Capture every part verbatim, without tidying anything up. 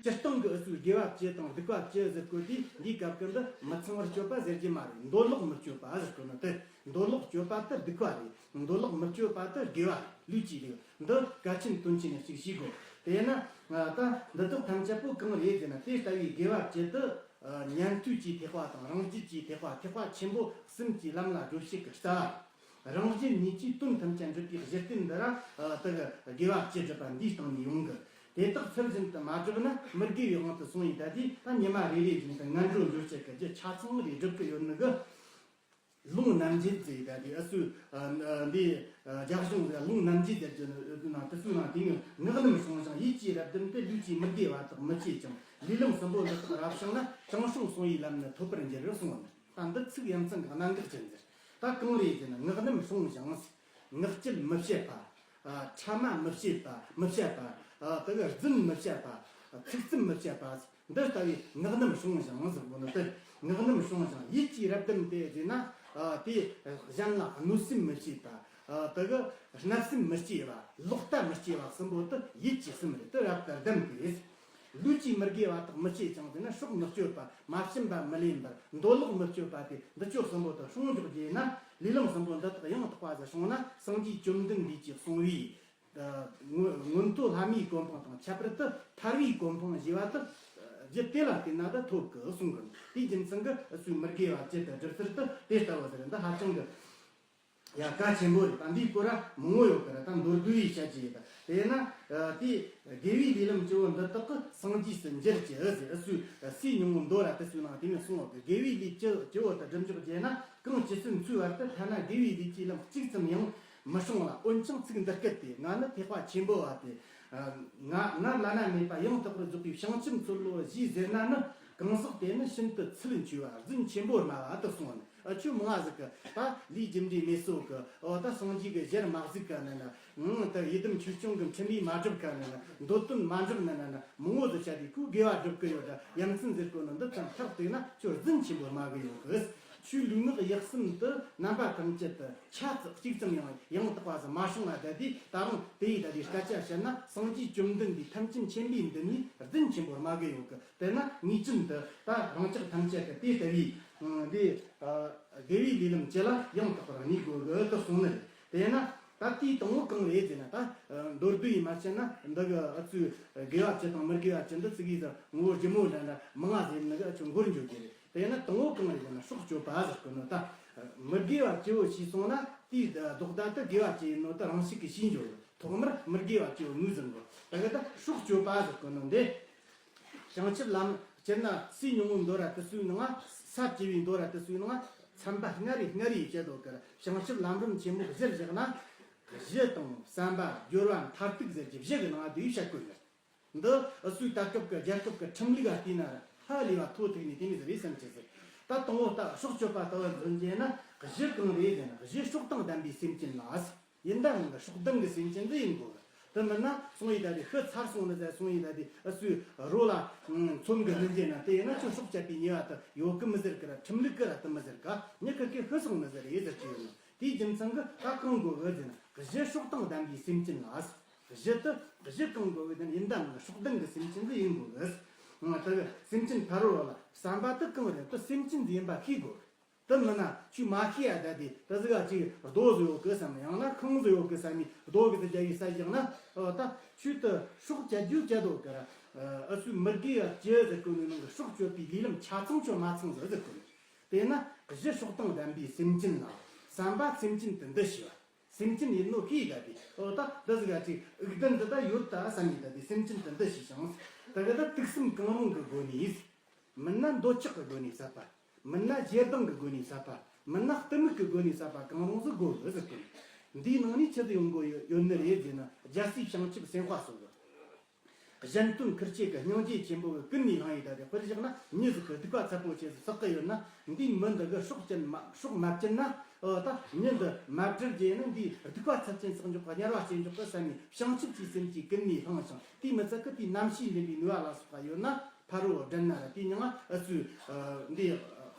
སྤྱིར་བཏང་གི་འུ་ཚོའི་དགེ་བ་བཅུ་དང་སྡིག་པ་བཅུ་ཟེར་གོ་དུས། འདིའི་སྐབས་ཀྱི་འདི་མི་ཚངས་པར་སྤྱོད་པ་ཟེར་རྒྱུ་མ་རེད། འདོད་ལོག་མི་སྤྱོད་པ་ཟེར་གོ་ནི་དེ། འདོད་ལོག་སྤྱོད་པ་དེ་སྡིག་པ་རེད། འདོད་ལོག་མི་སྤྱོད་པ་དེ་དགེ་བ་རེད། ལུས་ཀྱི་ལུགས་འདི་གལ་ཆེན་དོན་ཆེན་ཞིག་ཤེས་དགོས། དེས་ན་ད་འདི་དག་ཐམས་ཅད་པོ་གང་རེད་ཟེར་ན། དེ་ལྟ་བུའི་དགེ་བ་བཅུ་དེ་ཉན་ཐོས་ཀྱི་ཐེག་པ་དང་རང་རྒྱུད་ཀྱི་ཐེག་པ། ཐེག་པ་ཆེན་པོ་གསུམ་གྱི་ལམ་ལ་བགྲོད་བྱེད་ཀྱི་རྩ་བ། རང་རྒྱུད་གཉིས་ཀྱིས་དོན་ཐམས་ཅད་འགྲུབ་པའི་གཞི་རྟེན་འདི་ར། ཨ། དེ་གི་དགེ་བ་བཅུ་སྒྲུབ་པ་འདིའི་སྟེང་ནས་ཡོང་གི། དེ་དག་ཚུལ་བཞིན་དུ་མ་བསྒྲུབས་ན། མི་དགེ་བའི་དབང་དུ་སོང་བའི་ད་དེ་ད་ཉི་མ་རེ་རེ་བཞིན་དུ་ངན་འགྲོར་འགྲོ་བྱེད་ཀྱི་རྒྱུ་ཆ་ཚང་རེ་སྒྲུབ་ཀྱི་ཡོད་ནི་གི། ལུང་རྣམ་འབྱེད་ཟེར་ད་དེ་ཨུ་ཚོའི་འདི་རྒྱ་གཞུང་ཟེར། ལུང་རྣམ་འབྱེད་ཟེར་གྱི་ནང་དུ་སུ་ནང་དེ་ནི། ངག་རྣམ་སྲུང་ཞིང་ཡིད་ཀྱི་རབ་སྡུམ་སྟེ། ལུས་ཀྱི་མི་དགེ་བ་དག་མི་བྱེད་ཅིང་། ལུས་ལམ་གསུམ་པོ་འདི་དག་རབ་བྱུང་ན། དྲང་སྲོང་གསང་བའི་ལམ་ནི་ཐོབ་པར་འགྱུར་གསུངས། ད་འདི་ཚིག་ཡ་མཚན་གྱི་གནད་འགག་ཅན་ཟེར། ད་གང་རེད་ཟེར་ན། ངག་རྣམ་སྲུང་ཞིང་། ངག་བཅད་མི་བྱེད་པ། ཨ། ཕྲ་མ་མི་བྱེད་པ། མི་བཤད་པ། ཨ། དེ་གི་རྫུན་མི་བཤད་པ། ཚིག་རྩུབ་མི་བཤད་པ། འདི་ལྟ་བུའི་ངག་རྣམ་སྲུང་ཞིང་ཟེར་གོ་ནི་དེ། ངག་རྣམ་སྲུང་ཞིང་ཡིད་ཀྱི་རབ་སྡུམ་སྟེ་ཟེར་ན། ཨ། དེ་གཞན་ལ་གནོད་སེམས་མི་བྱེད་པ། ཨ། དེ་གི་བརྣབ་སེམས་མི་སྐྱེ་བ། ལོག་ལྟ་མི་སྐྱེ་བ་གསུམ་པོ་དེ་ཡིད་ཀྱི་སེམས་རེད། དེ་རབ་ཏུ་བསྡམས་ཏེ། ལུས་ཀྱི་མི་དགེ་བ་དག་མི་བྱེད་ཅིང་ཟེར་ན། སྲོག་མི་གཅོད་པ། མ་བྱིན་པ་མི་ལེན་པར། འདོད་ལོག་མི་སྤྱོད་པ་སྟེ། འདི་ཆོ་གསུམ་པོ་དེ་སྲུང་འཇོག་རྒྱུ་ཡིན་ན། ལུས་ལམ་གསུམ་པོ་འདི་དག་ཡང་དག་པ་ཟིག་སྲུང་ན། སངས་རྒྱས་བཅོམ་ལྡན་འདས་ཀྱིས་གསུངས་པའི་མངོན་མཐོ་ལྷ་མིའི་གོ་འཕང་དང་། ཁྱད་པར་དུ་ཐར་པའི་གོ་འཕང་ཞེས་པ་དེ་རྒྱུ་དེ་ལ་བརྟེན་ན་ད་ཐོབ་གི་གསུང་གི། དེའི་རྒྱུ་མཚན་གྱིས་འུ་ཚོའི་མི་དགེ་བ་བཅུ་དེ་སྒྲུབ་ཚུལ་དེ་དེ་ལྟ་བུ་ཟེར། འདི་ཧ་ཅང་གི་ཡ་གལ་ཆེན་པོ་རེད། ད་འདིའི་སྐོར་ར་མང་བོ་ཡོད་གི་ར། ད་མདོར་བསྡུས་ཡིས་བཤད་ཀྱི་ཡིན། ད་དེས་ན་དེ་དགེ་བའི་ལས་ལམ་བཅུ་བོ་འདི་དག་གིས་སངས་རྒྱས་སུ་འགྱུར་གྱི་ཟེར། འུ་ཚོའི་སའི་སྙིང་པོ་མདོ་ར་དེ་ཚོའི་ནང་དེ་ནས་གསུངས་ཡོད་གི། དགེ་བའི་ལས་བཅུ་བཅུ་བོ་དེ་སྒྲུབ་འཇུག་བྱས་ན། གང་ཇི་སྲིད་འཚོའི་བར་དུ་ཐ་ན་དགེ་བའི་ལས་ཀྱི་ལམ་གཅིག་ཙམ་ཡང་མི་སྲུང་ལ། འོན་ཀྱང་ཚིག་འདི་སྐད་དེ། ང་ནི་ཐེག་པ་ཆེན་པོ་བ་སྟེ། ང་ང་བླ་ན་མེད་པ་ཡང་དག་པར་རྫོགས་པའི་བྱང་ཆུབ་མཚོ་ལོ་ཞེས་ཟེར་ན་ནི། གང་ཟག་དེ་ནི་ཤིན་ཏུ་ཚུལ་འཆོས་པ། རྫུན་ཆེན་པོར་སྨྲ་བ་དེ་གསུངས་ནས། ཨ། ཆོས་མང་ང་ཟིག་གི་ད་ལས་རྒྱུ་འབྲས་མེད་སོ་གི། འོ་ད་སངས་རྒྱས་ཀྱི་ཞལ་མ་གཟིགས་ག་ནི་ན། ཨང་། ད་ཡི་དམ་ཆོས་སྐྱོང་གི་འཕྲིན་ལས་མ་སྒྲུབ་ག་ནི་ན། འདོད་དོན་མ་འགྲུབ་ནི་ན་ན། མང་བོ་ཟིག་བྱ་དེ་ཁོས་དགེ་བ་སྒྲུབ་གི་ཡོད་ད་ཡ་མཚན་ཟེར་གོ་ནི། འདི་ཙམ་ཐག་བཏུགས་ན་ཁྱོད་རྫུན་ཆེན་པོར་སྨྲ་གི་ཡོད་གི། ཆོས་ལུས་ངག་ཡིད་གསུམ་དུ་རྣམ་པ་ཐམས་ཅད་དུ་ཆ་ཙིག་གཅིག་ཙམ་ཡང་ཡང་དག་པ་ཟིག་མ་སྲུང་ང་ད་དེ། ད་རུང་དེ་ཡི་ད་དེ་སྐད་ཆ་བཤད་ན། སངས་རྒྱས་བཅོམ་ལྡན་འདས་ཐམས་ཅད་མཁྱེན་པའི་མདུན་ནས་རྫུན་ཆེན་པོར་སྨྲ་གི་ཡོད་གི། དེས་ན་ངེས་ཅན་དུ་ད་རང་ཅག་ཐམས་ཅད་ཀྱིས་དེ་ལྟ་བུའི་འདི་དགེ་བའི་ལས་ལམ་བཅུ་ལ་ཡང་དག་པར་གནས་དགོས་གི་དེ་གསུངས་ནི་རེད། དེས་ན་ད་དེའི་དང་པོ་གང་རེད་ཟེར་ན། ད་མདོར་བསྡུས་ཡིས་མ་བཤད་ན། འདི་གི་ཨ་ཚོས་དགེ་བ་བཅུ་དང་མི་དགེ་བ་བཅུ་འདི་ཚིག་གིས་ཟེར་ངོ་བོ་ལྗིད་མོ་འདྲ་འདྲ་མང་ང་ཟེར་ནི་གི་ཨ་ཆོ་མགོར་འཇོག་རྒྱུ་རེད། དེས་ན་དང་པོ་གང་རེད་ཟེར་ན། སྲོག་གཅོད་པ་ཟེར་གི་ནོ། ད་མི་དགེ་བ་བཅུ་བོ་ཤེས་སོང་ན། དེའི་ལྡོག་ཟླ་དེ་དགེ་བ་བཅུ་ཡིན་ནོ་དེ་རང་ཤུགས་ཀྱིས་ཤེས་འགྱོ་གི། ཐོག་མར་མི་དགེ་བ་བཅུ་བོ་ངོས་ཟིན་དགོས། ད་གི་ད་སྲོག་གཅོད་པ་ཟེར་གི་ནོ་འདི། བྱང་ཆུབ་ལམ་སྤྱིར་ན་སའི་སྙིང་པོ་མདོ་ར་དེ་ཚོའི་ནང་ང་། ས་བཅུ་པའི་མདོ་ར་དེ་ཚོའི་ནང་ང་། ཚན་པ་ལྔ་རེ་ལྔ་རེ་བྱེད་དོ་གི་ར། བྱང་ཆུབ་ལམ་རིམ་ཆེན་མོ་གཞིར་བཞག་ན། གཞི་དང་བསམ་པ། སྦྱོར་བ། མཐར་ཐུག་ཟེར་གྱི་བཞི་གི་ནང་ང་དེ་བཤད་དགོས་ནི། འདི་འུ་ཚོའི་ད་སྐབས་ཀྱི་རྒྱལ་ཁབ་ཀྱི་ཁྲིམས་ལུགས་ལ་བལྟས་ན་ཧ་ལས་པ་མཐོ་ཐུག་ནས་དེ་མོ་ཟིག་རེད་བསམ་གྱི་ཟིག་ད་དང་པོ་ད་སྲོག་གཅོད་པ་ལྟ་བུ་འཛིན་རྒྱུ་ན། གཞི་གང་རེད་ཟེར་ན། གཞི་སྲོག་དང་ལྡན་པའི་སེམས་ཅན་ལ། ཡིན་ད་ནི་སྲོག་ལྡན་གྱི་སེམས་ཅན་འདི་ཡིན་དགོས། དེ་མིན་ན་སོང་ཡི་ད་དེ་ཤི་ཚར་སོང་ནི་ཟེར། སོང་ཡི་ད་དེ་འུ་ཚོའི་རོ་ལ་མཚོན་གི་ལེན་རྒྱུ་ན། དེ་ཡིན་ན་ཁྱོད་སྲོག་བཅད་པའི་ཉེས་པ་དེ་ཡོད་གི་མི་ཟེར་གི་ར། ཁྲིམས་ལུགས་གི་ར་དེ་མི་ཟེར་ག་མྱི་ཁེར་ཁེར་ཤི་སོང་ནི་ཟེར་ཡི་ཟེར་གི་ཡོད་ནོ། དེའི་རྒྱུ་མཚན་གྱིས་ད་གང་དགོས་གི་ཟེར་ན། གཞི་སྲོག་དང་ལྡན་པའི་སེམས་ཅན་ལ། གཞི་དེ་གཞི་གང་དགོས་གི་དེ་ཡིན་ད་ནི་སྲོག་ལྡན་གྱི་སེམས་ཅན་འདི་ཡིན་དགོས་གི། ད་གི་སེམས་ཅན་ཕ་རོལ་པོ་ལ་བསམ་པ་དེ་གང་རེད། དེ་སེམས་ཅན་འདི་ཡིན་པ་ཤེས་དགོས། དེ་མིན་ན་ཁྱོས་མ་ཤེས་ཡ་ད་དེ་ད་ཟིག་ག་ཅིག་རྡོ་ཟིག་ཡོད་གི་བསམ། ཡང་ན་ཁང་ཟིག་ཡོད་གི་བསམ་ནས་རྡོ་གི་ཟིག་རྒྱབ་ཡི་ས་བཞག་ན། ཨོ་ད་ཁྱོད་དེ་སྲོག་བཅད་རྒྱུ་བཅད་དོ་གི་ར། འུ་ཚོའི་མི་དགེ་བ་བཅུ་ཟེར་གོ་ནི་ནང་གི་སྲོག་གཅོད་པའི་ལས་ལམ་ཆ་ཚང་ཁྱོད་མ་ཚང་ཟིག་ཟེར་གོ་ནི། དེས་ན་གཞི་སྲོག་དང་ལྡན་པའི་སེམས་ཅན་ལ། བསམ་པ་སེམས་ཅན་དེ་འདི་ཤེས་པ། སེམས་ཅན་ཡིན་ནོ་ཤེས་ད་དེ། ཨོ་ད་འདི་ཟིག་ག་ཅིག་དབུགས་ལྡན་འདི་ད་ཡོད་ད་བསམ་ཡི་ད་དེ། སེམས་ཅན་དེ་འདི་ཤེས་ཤིང་། ད་གི་ད་དུག་གསུམ་གང་རུང་གི་སྒོ་ནས། མིན་ན་འདོད་ཆགས་ཀྱི་སྒོ་ནས་བསད་པ། མིན་ན་ཞེ་སྡང་གི་སྒོ་ནས་བསད་པ། མིན་ན་གཏི་མུག་གི་སྒོ་ནས་བསད་པ། གང་རུང་ཟིག་དགོས་གི་ཟེར་གི། འདིའི་ནང་ནས་ཆི་ཟིག་ཡོང་དགོས་ཡོད་ནི་རེད་ཟེར་ན། རྒྱལ་སྲས་བྱང་ཆུབ་སེམས་དཔའ་སོགས་ཀྱི་གཞན་དོན་ཁུར་ཆེད་ཀྱི་སྙིང་རྗེ་ཆེན་པོ་གིས་ཀུན་ནས་བསླངས་ཡི་ད་དེ། དཔེར་བཞག་ན་མྱི་ཟིག་གིས་སྡིག་པ་ཚད་པོ་ཆེ་ཟིག་བསགས་ཀྱི་ཡོད་ན། འདིའི་མི་འདི་གིས་སྲོག་བཅད་མ་སྲོག་མ་བཅད་ན། ཨོ་ད་མྱི་འདི་མ་བཀྲུར་རྒྱུ་ཡིན་ན། འདིའི་སྡིག་པ་ཚབས་ཆེན་བསགས་འཇོག་གི། དམྱལ་བ་སྐྱེ་འཇོག་གི་བསམ་ནས་བྱང་ཆུབ་ཀྱི་སེམས་ཀྱིས་ཀུན་ནས་བསླངས་ཤིང་། དེའི་མི་ཚད་ཀྱིས་དེའི་རྣམ་ཤེས་འདྲེན་པའི་ནུས་པ་ལ་སོགས་པ་ཡོད་ན། ཕ་རོལ་པོ་བགྲང་ན་ར། དེའི་མྱིང་ང་འུ་ཚོའི་འདི་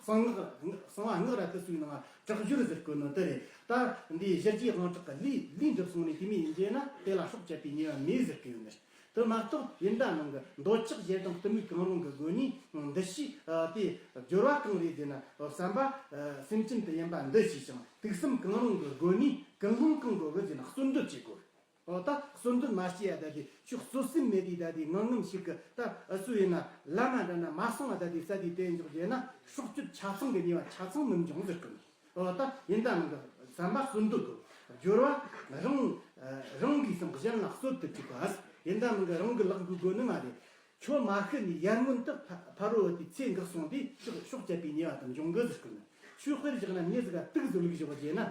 གསང་སྔགས་གསང་བ་སྔགས་ར་དེ་ཚོའི་ནང་དྲག་སྦྱོར་ཟེར་གོ་ནོ་དེ་རེད། ད་འདི་གཞི་རྒྱས་དབང་དྲག་གི་ལས་ལས་འགྲུབ་སོང་ནས་དེ་མོ་ཡིན་རྒྱུ་ན། དེ་ལ་སྲོག་བཅད་པའི་ཉེས་པ་མེད་ཟེར་གི་ཡོད་ནི། དེ་མ་གཏོགས་ཡིན་ད་ནང་གི་འདོད་ཆགས་ཞེ་སྡང་གཏི་མུག་གང་རུང་གི་སྒོ་ནས་འདུ་ཤེས་དེ་སྦྱོར་བ་གང་རེད་ཟེར་ན། བསམ་པ་སེམས་ཅན་དུ་ཡིན་པ་འདུ་ཞེས་ཀྱང་དུག་གསུམ་གང་རུང་གི་སྒོ་ནས་ཀུན་སློང་གང་དགོས་གི་ཟེར་ན་གསོལ་འདེབས་བྱེད་དགོས། འོ་ད་གསོལ་འདེབས་མ་བྱས་ཡ་ད་དེ་ཁྱོད་གསོལ་སེམས་མེད་དེ་ད་དེ་ངང་ངམ་ཞིག་གི་ད་ཨུ་ཚུགས་ཡིན་ན་བླ་མ་འདྲ་ན་མ་སོང་བ་ད་དེ་ས་དེ་དེ་འཇོག་རྒྱུ་ན་སྲོག་གཅོད་ཆ་ཚང་གི་ཉེས་པ་ཆ་ཚང་མི་འབྱུང་ཟེར་གི། འོ་ད་ཡིན་ད་མིན་གི་བསམ་པ་གསོལ་འདེབས་དགོས། སྦྱོར་བ་རང་རང་གིས་སམ་གཞན་ལ་གསོལ་དུ་བཅུག་པ། ཡིན་ད་མིན་གི་རང་གི་ལག་འགུལ་དགོས་ནི་མ་རེད། ཁྱོད་མ་ཤི་ནས་ཡར་སྔོན་དུ་ཕ་ཕ་རོལ་དེ་ཚེ་འགག་སོང་དུས་ཤོག་ཤོག་བཅད་པའི་ཉེས་པ་དང་འབྱུང་གི་ཟེར་གི་ནི། ཆོས་དཔེར་བཞག་ན་མྱི་ཟིག་ག་དུག་ཟིག་བླུགས་བཞག་རྒྱུ་ན།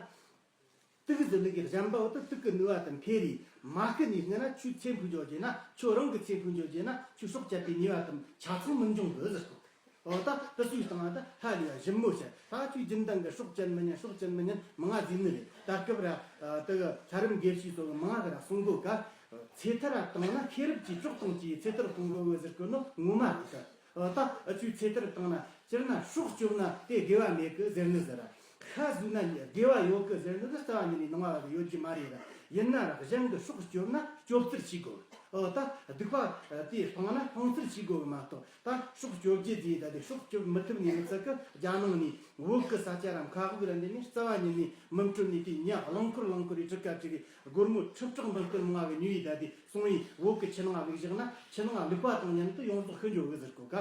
དུག་ཟིག་བླུགས་གི་གཞན་པ་བོ་དེ་དུག་གི་ནུས་པ་དེ་འཕེལ་རེ་མ་ཤི་ནས་སྔ་ན་ཁྱོད་ཚེ་འཕོས་འགྱོ་རྒྱུ་ན། ཁྱོད་རང་གི་ཚེ་འཕོས་འགྱོ་རྒྱུ་ན་ཁྱོད་ཤོག་བཅད་པའི་ཉེས་པ་དེ་ཆ་ཚང་མི་འབྱུང་གི་ཟེར་གོ། འོ་ད་དེ་ཚོའི་སྟེང་ད་ཧ་ལས་ཞིབ་མོ་བཤད། ད་ཁྱོད་རྒྱུན་ལྡན་གི་སྲོག་བཅད་མི་ཉན་སྲོག་བཅད་མི་ཉན་མང་ང་ཟིན་ནི་རེད། ད་སྐབས་ར་དེ་གི་ལྷ་རམས་དགེ་བཤེས་ཚོ་གི་མང་ང་གི་ར་གསུང་གོ་ག། ཚེ་ཐར་བཏང་ན་ཤེས་རབ་ཀྱིས་གྲོགས་དང་བཅས་ཚེ་ཐར་གཏོང་དགོས་གི་ཟེར་གོ་ནོ་ངོ་མ་རེད་ད། འོ་ད་ཨ་ཆོས་ཚེ་ཐར་བཏང་ན་སྤྱིར་ན་སྲོག་སྐྱོབ་ན་དེ་དགེ་བ་མེད་གི་ཟེར་ནི་ཟེར། ཤ་ཟོས་ན་དགེ་བ་ཡོད་གི་ཟེར་ནི་དེ་རྩ་བ་ཉིད་ནས་ནང་བ་གི་ཡོད་རྒྱུ་མ་རེད་ལ། ཡིན་ན་ར་གཞན་གི་སྲོག་སྐྱོབ་ན་སྐྱོབ་རྩིར་བྱེད་དགོས། འོ་ད་སྡིག་པ་དེ་སྤངས་ན་སྤང་རྩིར་བྱེད་དགོས་གི་མ་གཏོགས། ད་སྲོག་སྐྱོབ་རྒྱུ་དེ་ད་དེ་སྲོག་སྐྱོབ་མི་ཐུབ་ནི་མི་ཚད་གི་རྒྱ་ནང་ནས་བོད་གི་ས་ཆ་ར་མཁའ་དབུགས་ར་འདི་ནས་རྩ་བ་ཉིད་ནས་མི་འཕྲོད་ནས་དེ་ཉ་རླངས་འཁོར་རླངས་འཁོར་རེ་གྲི་ཁ་གྲི་རེ་སྒོར་མོ་ཁྲི་ཕྲག་འབུམ་སྟོང་མང་བ་གི་ཉོས་ཡི་ད་དེ་སོང་ཡི། བོད་གི་ཆུ་ནང་བླུགས་བཞག་ན་ཆུ་ནང་བླུགས་པ་དང་མཉམ་དུ་ཡོངས་རྫོགས་ཤི་འགྱོ་གི་ཟེར་གོ་ག།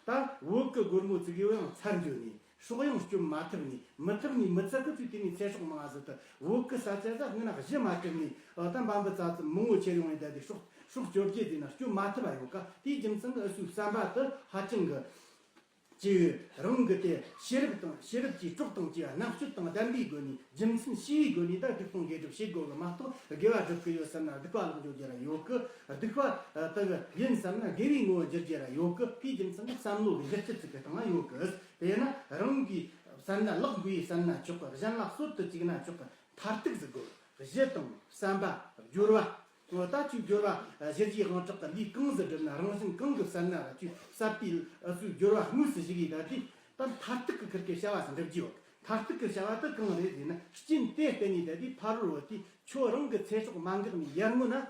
ད་བོད་གི་སྒོར་མོ་ཙི་གེ་བོ་ཡང་ཚར་འགྱོ་ནས་སྲོག་ཡང་སྐྱོབ་མ་ཐུབ་ནས་མི་ཐུབ་ནས་མི་ཚད་གི་ཚུལ་དེ་ནས་ཚེ་སྲོག་མང་ང་ཟིག་ད་བོད་གི་ས་ཆ་ཟ་སྔོན་ན་གཞི་མ་གྲུབ་ནས་ད་འབའ་འབུ་ཙ་ཙི་མང་བོ་ཁྱེར་ཡོང་ཡི་ད་དེ་སྲོག་སྲོག་སྐྱོབ་རྒྱུ་དེ་ན་སྐྱོབ་མ་ཐུབ་པ་ཡོད་ག། དེའི་རྒྱུ་མཚན་གི་ཨུ་ཚོའི་བསམ་པ་དེ་ཧ་ཅང་གི་ཅིག་རང་གི་དེ་ཤེས་རབ་དང་ཤེས་རབ་ཀྱི་གྲོགས་དང་བཅས་པ་རྣམ་དཔྱོད་དང་ལྡན་པའི་སྒོ་ནས་རྒྱུ་མཚན་ཤེས་པའི་སྒོ་ནས་ད་སྡིག་སྤོང་དགེ་སྒྲུབ་བྱེད་དགོས་གི་མ་གཏོགས། དགེ་བ་སྒྲུབ་གི་ཡོད་བསམ་ན་སྡིག་པ་ལོག་འགྱོ་རྒྱུ་ར་ཡོད་གི། སྡིག་པ་ཨ་དེ་གི་ཡིན་བསམ་ན་དགེ་བའི་ངོ་བོ་འགྱུར་རྒྱུ་ར་ཡོད་གི། དེའི་རྒྱུ་མཚན་ནི་བསམ་བློ་གི་གཞི་རྩ་ཚིག་གི་སྟེང་ན་ཡོད་གི། དེས་ན་རང་གིས་བསམ་ན་ལག་འགུལ་ཡས་བསམ་ན་ཆོག་གི། གཞན་ལ་གསོད་དུ་བཅུག་ན་ཆོག་གི། མཐར་ཐུག་ཟིག་དགོས། གཞི་དང་བསམ་པ་སྦྱོར་བ། འོ་ད་ཁྱོད་སྦྱོར་བ་གཞི་རྒྱས་དབང་དྲག་གི་ལས་གང་ཟིག་བསྒྲུབ་ན་རང་བཞིན་གང་གི་བསལ་ན་ར་ཁྱོད་བསད་པའི་ཨ་ཚོའི་སྦྱོར་བ་དངོས་སུ་ཞིག་ཡིན་ད་དེ། ད་མཐར་ཐུག་གི་ཁིར་གི་བྱ་བ་ཟིག་འགྲུབ་རྒྱུ་ཡོད། མཐར་ཐུག་གི་བྱ་བ་དེ་གང་རེད་ཟེར་ན། རྐྱེན་དེ་བརྟེན་ནས་ད་དེ་ཕ་རོལ་བོ་དེ་ཁྱོད་རང་གི་ཚེ་སྲོག་མ་འགག་ནས་ཡར་སྔོན་ན་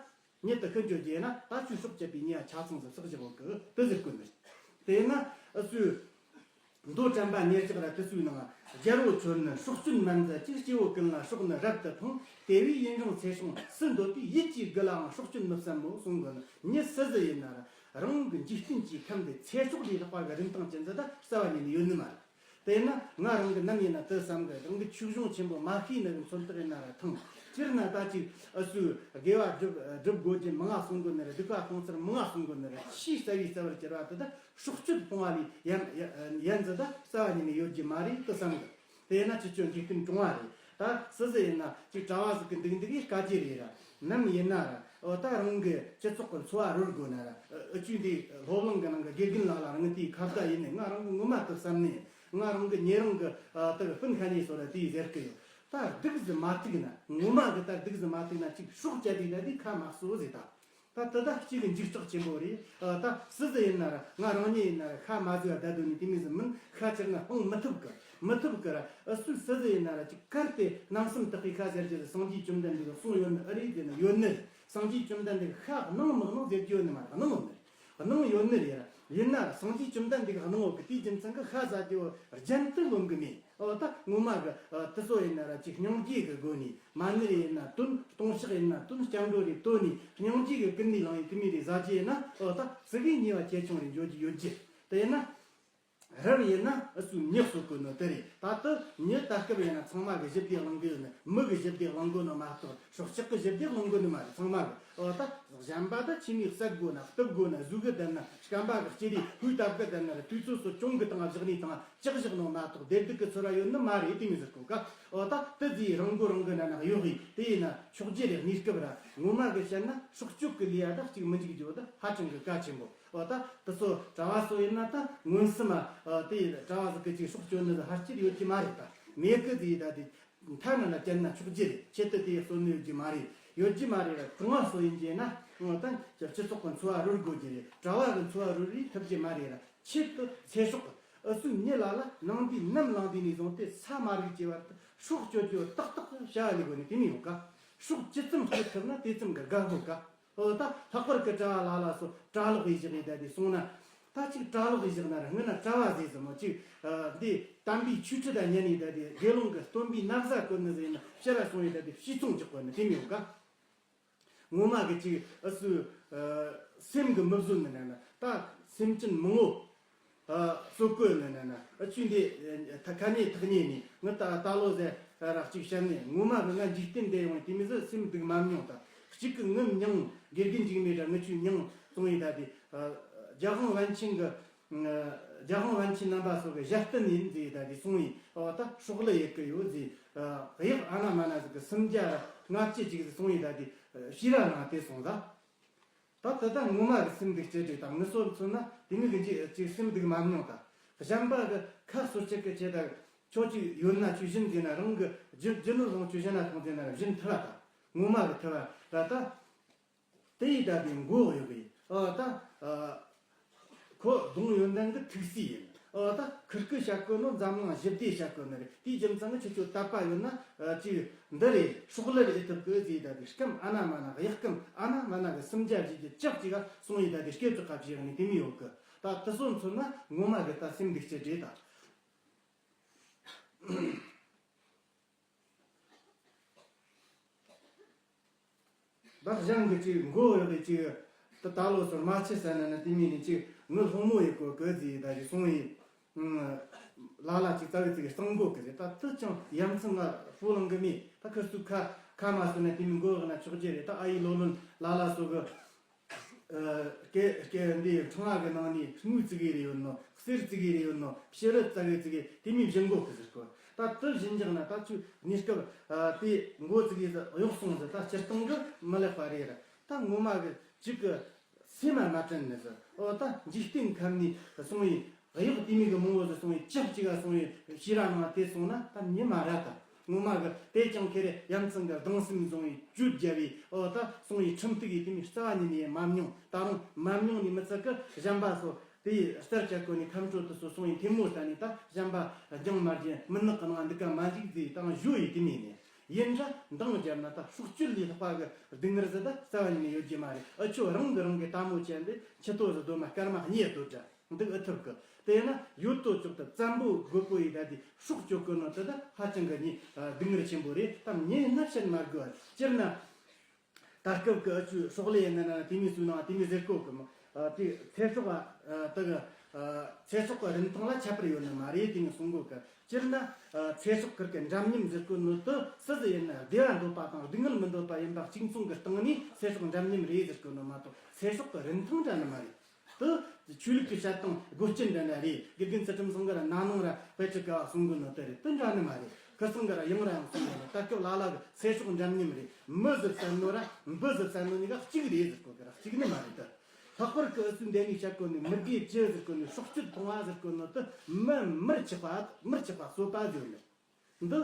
ཉིད་དུ་ཤི་འགྱོ་རྒྱུ་ཡིན་ན་ད་ཁྱོད་སྲོག་བཅད་པའི་ཉེས་པ་ཆ་ཚང་ཟིག་བསགས་བཞག་ཡོད་གི། དེ་ཟེར་དགོས་ནི། དེས་ན་ཨ་ཚོའི་མདོ་དྲན་པ་ཉེར་གཅིག་ར་དེ་ཚོའི་ནང་། རྒྱལ་པོ་ཁྱོད་ནི་སྲོག་གཅོད་མ་མཛད་ཅིག། སྐྱེ་བོ་ཀུན་ལ་སྲོག་ནི་རབ་ཏུ་ཕུང་། དེ་བས་ཡུན་རིང་ཚེ་སྲོག་སུ་འདོད་པའི། ཡིད་ཀྱི་དགུ་ལའང་སྲོག་གཅོད་མི་བསམ་མོ་གསུང་གི་ནི། མྱི་སུ་ཟིག་ཡིན་ན་ར་རང་གི་འཇིག་རྟེན་གྱི་ཁམས་འདི་ཚེ་སྲོག་ལས་ལྷག་པ་གི་རིན་ཐང་ཅན་ཟིག་ད་རྩ་བ་ཉིད་ནས་ཡོད་ནི་མ་རེད། དེས་ན་ང་རང་གི་ནམ་ཡིན་ན་དེ་བསམ་གི། རང་གི་ཆོས་གཞུང་ཆེན་པོ་མ་ཤེས་ནི་གི་མཚོན་རྟགས་ཡིན་ན་ར་ཐང་། སྤྱིར་ན་ད་ཅིག་ཨ་སུ་དགེ་བ་སྒྲུབ་སྒྲུབ་དགོས་རྒྱུ་མང་ང་གསུང་གི་ནི་ར། སྡིག་པ་སྤོང་ཚུལ་མང་ང་གསུང་གི་ནི་ར། ཆེས་རྩ་བའི་རྩ་བར་གྱུར་པ་དེ་ད་སྲོག་གཅོད་སྤོང་བ་ལས་ཡན་ཡན་ཟིག་ད་རྩ་བ་ཉིད་ནས་ཡོད་རྒྱུ་མ་རེད་དུ་བསམ་གི། དེས་ན་ཁྱེད་ཚོ་འཇིག་རྟེན་གྲོང་བ་རེད། ད་སུ་ཟིག་ཡིན་ན་ཅིག་གྲྭ་བ་ཟིག་གི་འདུག་འདུག་ཡིན་དཀའ་རྒྱུ་རེད་ར། ནམ་ཡིན་ན་ར་འོ་ད་རང་གི་སྤྱི་ཚོགས་ཀྱི་འཚོ་བ་རོལ་དགོས་ན་ར། ཨ་ཅུ་འདི་སློབ་གླིང་གི་ནང་གི་དགེ་རྒན་ལགས་ལ་རང་དེའི་ཁ་བརྡ་ཡིན་ནས་ང་རང་གི་ངོ་མ་དུ་བསམ་ནས་ང་རང་གི་ཉེ་རིང་གི་ཨ་དེ་གི་སྤུན་ཁ་ཉེ་སོ་ར་དེས་ཟེར་གི་ཡོད། ད་སྡུག་ཟིག་མ་ཐུག་ན། ངོ་མ་གི་ད་སྡུག་ཟིག་མ་ཐུག་ན་ཅིག་སྲོག་བཅད་དེ་ད་དེ་ཁ་མ་གསོ་ཟིག་ད། ད་དེ་ད་གཅིག་གི་འཇིགས་སྐྲག་ཆེན་པོ་རེད། ཨ་ད་སུ་ཟིག་ཡིན་ན་ར་ང་རང་ཉིད་ཡིན་ན་ར་ཤ་མ་ཟོས་བསྡད་དོ་ནི་དེ་མོ་ཟིག་མིན། ཤ་ཁྱེར་ན་སྤང་མི་ཐུབ་གི། མི་ཐུབ་གི་ར། ཨ་སུ་སུ་ཟིག་ཡིན་ན་ར་ཅིག་གལ་ཏེ་ནང་སེམས་དག་གི་ཤ་ཟེར་རྒྱུ་ཟིག་སངས་རྒྱས་བཅོམ་ལྡན་འདས་ཀྱིས་གསུངས་ཡོད་ནི་ཨེ་རེད་ཟེར་ན་ཡོད་ནི་རེད། སངས་རྒྱས་བཅོམ་ལྡན་འདས་ཀྱིས་ཤ་གནང་མི་གནང་ཟེར་རྒྱུ་ཡོད་ནི་མ་རེད། གནང་ཡོད་ནི་རེད། གནང་ཡོད་ནི་རེད་ར། ཡིན་ན་ར་སངས་རྒྱས་བཅོམ་ལྡན་འདས་ཀྱིས་གནང་ཡོད་གི། དེའི་རྒྱུ་མཚན་གྱིས་ཤ་ཟ་རྒྱུ་རྒྱུན་དུ་ལོན་གི་མེད། འོ་ད་ངོ་མ་གི་ཨ་དེ་ཚོ་ཡིན་ན་ར་ཅིག་སྙིང་རྗེ་གི་སྒོ་ནས་མ་ཎི་ཡིན་ན་འདོན། ལྟུང་བཤགས་ཡིན་ན་འདོན། སྐྱབས་འགྲོ་རེ་བཏོན་ནས་སྙིང་རྗེ་གི་ཀུན་ནས་བསླངས་ཡི་དེ་མོ་རེ་ཟ་རྒྱུ་ཡིན་ན། འོ་ད་ཙི་གེ་ཉེས་པ་ཆེ་ཆུང་རེ་འགྱོ་རྒྱུ་ཡོད་རྒྱུ། དེ་ཡིན་ན་རབ་ཡིན་ན་ཨ་སུ་མྱི་གསོད་དགོས་ནོ་དེ་རེད། ད་དེ་མྱི་ད་སྐབས་ཡིན་ན་ཚང་མ་གི་ཞི་བདེ་བླང་གི་ཡོད་ནི། མི་གི་ཞི་བདེ་བླང་དགོས་ནོ་མ་གཏོགས་སྲོག་ཆགས་གི་ཞི་བདེ་བླང་དགོས་ནི་མ་རེད། ཚང་མ་གི། འོ་ད་གཞན་པ་ད་ཁྱིམ་མི་བསད་དགོས་ན། གཏུབ་དགོས་ན། ཟོས་གི་བསྡད་ན། སྐམ་པ་གི་སྐྱེ་རེ་ཕུད་བཏབ་གི་བསྡད་ན་ར། དུས་ཚོད་སོ་གྱོང་གི་སྟེང་བཞག་ནས་དང་། ལྕག་བཞག་ནོ་མ་གཏོགས་བདེ་སྡུག་གི་ཚོར་བ་ཡོད་ནི་མ་རེད། དེ་མོ་ཟེར་གོ་ག། འོ་ད་དེ་ཟིག་རང་མགོ་རང་གི་ནང་ན་གཡོག་གི། དེ་ཡིན་ན་ཆོག་རྒྱུ་རེད། གནས་སྐབས་ར་ངོ་མ་གི་བཤད་ན་སྲོག་གཅོད་གི་ལས་ཡ་ད་གཅིག་མི་འཇིག་རྒྱུ་ད་ཧ་ཅང་གི་གལ་ཆེན་པོ། འོ་ད་དེ་ཚོ་གྲྭ་བ་ཚོ་ཡིན་ན་ད་མངོན་སུམ་མ་དེ་གྲྭ་བ་ཟིག་གི་ཅིག་སྲོག་གཅོད་ནི་ཧ་ཅིག་ཡོད་ཀྱི་མ་རེད། ད་མེད་གི་ཟིག་ད་དེ་མཐའ་ན་ན་བསྐྱལ་ན་ཆོག་རྒྱུ་རེད། ཆེད་དུ་དེ་གསོད་ནི་ཡོད་ཀྱི་མ་རེད། ཡོད་ཀྱི་མ་རེད་ར། གྲོང་བ་ཚོ་ཡིན་གྱི་ན་འོ་ད་སྤྱི་ཚོགས་གི་འཚོ་བ་རོལ་དགོས་ཀྱི་རེད། གྲྭ་བ་གི་འཚོ་བ་རོལ་རེ་ཐུབ་ཀྱི་མ་རེད་ར། ཆེད་དུ་ཚེ་སྲོག་ཨུ་ཚུགས་མྱི་ལ་ལ་ནང་དུས་ནམ་ལངས་དུས་ནས་བཟུང་སྟེ་ས་མ་རིག་ཅེས་བར་དུ་སྲོག་གཅོད་རྒྱུ་ཏག་ཏག་བྱ་བ་ལས་དགོས་ནས་དེ་མི་ཡོང་ག། སྲོག་ཇི་ཙམ་གཅོད་ཐུབ་ན་དེ་ཙམ་གི་དགའ་དགོས་ག། ཨོ་ད་ལྷག་པར་གྱི་གྲྭ་བ་ལ་ལ་སོགས་གྲྭ་ལོག་ཡིས་བཞག་ཡིན་ད་དེ་སོང་ན། ད་ཅིག་གྲྭ་ལོག་ཡིས་བཞག་ན་ར་སྔོན་ན་གྲྭ་བ་ཟེར་ཟིན་མོ་ཅིག་འདི་དམ་པའི་ཆོས་ཁྲིད་དང་ཉན་ཡིན་ད་དེ་དགེ་སློང་གི་སྟོན་པའི་ན་བཟའ་གོན་ནི་ཟེར་ན་ཕྱིར་ར་སོང་ཡིན་ད་དེ་ཕྱི་ཚོང་རྒྱག་གོ་ནི་དེ་མི་ཡོང་ག་ངོ་མ་གི་ཅིག་ཨུ་སུ་སེམས་གི་མི་བཟོད་ནི་ན་ན་ད་སེམས་ཅན་མང་བོ། གསོད་གོ་ནི་ན་ན་ཨ་ཆུ་འདི་ཐ་ཁ་ཉེ་ཐག་ཉེ་ནི་ངི་ད་ད་ལོ་ཟེར་ར་གཅིག་བཤད་ནི་ངོ་མ་གི་ང་འཇིག་རྟེན་འདི་ཡོང་དེ་མི་ཟེར་སེམས་སྡུག་མ་མྱོང་ད་གཅིག་གི་ངི་མྱང་དགེ་རྒན་འཇིགས་མེད་ར་ངི་ཆུ་མྱང་སོང་ཡིན་ད་དེ་རྒྱ་དབང་པཎ་ཆེན་གི་རྒྱ་དབང་པཎ་ཆེན་རྣམ་པ་སོགས་ཀྱི་ཞལ་བསྟན་ཡིན་ཟེར་ད་དེ་སོང་ཡིན་ཨོ་ད་སྲོག་ལ་ཡེ་གི་ཡོད་ཟེར་གཡག་ཨ་ན་མ་ན་ཟིག་གི་སུམ་བརྒྱ་ར་ལྔ་བཅུ་ཅིག་ཟིག་སོང་ཡིན་ད་དེ་ཤི་ར་ན་དེ་སོང་ད། ད་ད་ད་ངོ་མ་གི་སེམས་སྡུག་ཅེས་བྲིས་དང་ངི་སོ་མཚོན་ན་དེ་མི་གི་འཇིག་ཅིག་སེམས་སྡུག་མ་མྱོང་ད། གཞན་པ་གི་ཁ་གསོ་ཆེད་གི་ཆེད་ད་ཁྱོད་ཅིག་ཡོད་ན་ཆུ་བཞིན་ཟེར་ན་རང་གི་རྒྱུ་རྒྱུ་ནོར་ལོངས་ཆུ་བཞིན་ན་ཐོང་ཟེར་ན་ར་བཞིན་ཐུ་བ་ད་ངོ་མ་གི་ཐུ་བ་ར་ད། དེ་ཡི་ད་དེ་མགོ་ཡོད་གི་ཨ་ད། ཁོ་གདོང་ཡོན་ཏན་གི་ཐུགས་སྲས་ཡིན། ཨོ་ད་ཁིར་ཀི་བཤད་གོ་ནོ་འཛམ་གླིང་ཞི་བདེ་བཤད་གོ་ནི་རེད། དེའི་རྒྱུ་མཚན་ནི་ཁྱོད་ཚོ་དད་པ་ཡོད་ན་ཅིག་འདི་རེད་སྲོག་ལ་རེད་ཐུབ་གི་ཟེར་ད་དེ་སྐམ་ཨ་ན་མ་ན་གཡག་སྐམ་ཨ་ན་མ་ན་གི་སུམ་བརྒྱ་བཞི་བརྒྱ་ཅག་ཅིག་ག་སོང་ཡི་ད་དེ་སྐད་ཅིག་ག་བྱེད་ནི་དེ་མི་ཡོད་གི་ད་དེ་སོ་མཚོན་ན་ངོ་མ་གི་ད་སེམས་སྡུག་ཅི་རེད་ད། བདག་གཞན་གྱི་ཅིག་མགོ་ཡོད་པའི་ཅིག་ད་ད་ལོ་སོར་མ་ཆེ་ས་ན་ན་དེ་མིན་ནི་ཅིག་ངི་ལྷོང་མོ་ཡི་གོ་གི་ཟིག་ད་ཞིག་སོང་ཡི། ལ་ལ་ཅིག་རྩ་བའི་ཚིག་གི་གཙང་མགོ་གི་ཟིག་ད་དུ་ཅང་ཡ་མཚན་ང་ཧྥུ་ལང་གི་མི་ད་ཁི་སུ་ཁ་ཁ་མ་སོ་ན་དེ་མིན་མགོ་གི་ན་ཆོག་རྒྱུ་རེད། ད་ཨ་ཡི་ལོ་ལོན་ལ་ལ་སོ་གི་སྐད་སྐད་འདི་ཕྲེང་བ་གི་ནང་ནས་དངུལ་ཙི་གེ་རེ་ཡོད་ནོ། གསེར་ཙི་གེ་རེ་ཡོད་ནོ། ཕྱི་རུ་ཙ་གེ་ཙི་གེ་དེ་མིན་བཞི་མགོ་གི་ཟེར་གོ་ད་དུ་བཞིན་འཇགས་ན་ད་ཆུ་གནས་སྐབས་དེ་མགོ་ཙི་གེ་གཡོག་སོང་ཟེར་ད་སྤྱིར་བཏང་གི་མི་ལེགས་པ་རེད་ར། ད་ངོ་མ་གི་གཅིག་གི་སེམས་མ་དྲན་ནས་ཟེར་ཨོ་ད་འཇིག་རྟེན་ཁམས་ནས་སོང་ཡི་གཡོག་དེ་མིན་གི་མང་བོ་ཟེར་སོང་ཡི་ཅག་གཅིག་ག་སོང་ཡི་ཤི་ར་ནང་དེ་སོང་ན་ད་མྱི་མ་ར་ད། ངོ་མ་གི་དེ་ཀྱང་ཁེ་རེ་ཡ་མཚན་གི་སྡང་སེམས་བཟུང་བའི་བཅོས་རྒྱབ་པའི་ཨོ་ད་སོང་བའི་ཁྲིམས་གཏུག་གི་དེ་ནི་རྩ་བ་ཉིད་ནས་མ་མྱོང་། ད་རུང་མ་མྱོང་ནི་མི་ཚད་ཀི་གཞན་པ་སོ་དེ་ཡི་རྩར་བཅད་གོ་ནི་ཁམས་ཁྲོད་དུ་སོ་སོང་བའི་ཐེམ་མོ་ལྟ་ནི་ད་གཞན་པ་རྒྱང་མ་རྒྱན་མི་ནག་གི་ནང་འདི་ཀ་མ་འཇིག་ཟེར་དང་བཞོ་ཡི་དེ་ནི་ནི་ཡིན་འདྲ་འདང་རྒྱབ་ན་ད་སྲོག་གཅོད་ལས་ལྷག་པ་གི་སྡུག་བསྔལ་ཟེར་ད་རྩ་བ་ཉིད་ནས་ཡོད་རྒྱུ་མ་རེད། ཨ་ཆོ་རང་གི་རང་གི་ལྟ་མོ་བཅད་འདི་ཆུ་ཏོ་ཟི་རྡོ་མ་སྐར་མ་གཉིས་སྡོད་འདྲ། འདུག་ཨེ་ཐུབ་གི་དེས་ན་ཡོད་དོ་ཅོག་ཏུ་བཙན་པོ་རྒོད་པོ་ཡི་ད་དེ་སྲོག་གཅོད་གི་ནོ་དེ་ད་ཧ་ཅང་གི་ནི་སྡུག་བསྔལ་ཆེན་པོ་རེད། ད་ཉེ་ན་བཤད་མ་དགོས་པ་སྤྱིར་ན་ད་སྐབས་ཀྱི་ཨ་ཆུ་སྲོག་ལས་ཡིན་ན་ན་དེ་མི་སུ་ནང་དེ་མི་ཟེར་གོ་གི་མོ་དེ་ཚེ་སྲོག་ཨ་དེ་གི་ཚེ་སྲོག་གི་རིན་ཐང་ལ་ཁྱད་པར་ཡོད་ནི་མ་རེད། དེ་ནི་གསུང་གོ་གི་སྤྱིར་ན་ཚེ་སྲོག་ཁིར་གི་འདྲ་མཉམ་ཟེར་གོ་ནོ་དེ་སུ་ཟིག་ཡིན་ན་བདེ་བ་འདོད་པ་དང་སྡུག་བསྔལ་མི་འདོད་པ་ཡིན་པ་གཅིག་མཚུངས་ཀྱི་སྟེང་ནས་ཚེ་སྲོག་འདྲ་མཉམ་རེད་ཟེར་གོ་ནོ་མ་གཏོགས་ཚེ་སྲོག་གི་རིན་ཐང་འདྲ་ནི་མ་རེད། དུ། ཆོས་ལུགས་ཀྱི་བཤད་སྟངས་སྒོ་སྐྱེ་འདྲ་འདྲ་རེད། དགེ་རྒན་ཚུལ་ཁྲིམས་སང་གར་ན་ནང་ར་དཔེ་ཁྲིད་ཀ་གསུང་གི་ནོ་དེ་རེད། དུ་འདྲ་ནི་མ་རེད། ཁུ་སང་གར་ཡང་ར་ཡང་གསུང་གི་ནོ་ད་སྐབས་ལ་ལ་གི་ཚེ་སྲོག་འདྲ་མཉམ་རེད། མི་ཟེར་བསམ་ནོ་ར་འབུ་ཟེར་བསམ་ནོ་གཉིས་ཀ་གཅིག་རེད་ཟེར་གོ་གི་ར་གཅིག་ནི་མ་རེད་དུ། ལྷག་པར་གི་ཨུ་ཚུགས་འདས་ནས་བཤད་གོ་ནི་མི་དགེ་བཅུ་ཟེར་གོ་ནི་སྲོག་གཅོད་གཏོང་བ་ཟེར་གོ་ནོ་དུ་མི་མིར་ཆགས་པ་མིར་ཆགས་པ་གསོད་པ་ཟེར་ནི། འདི་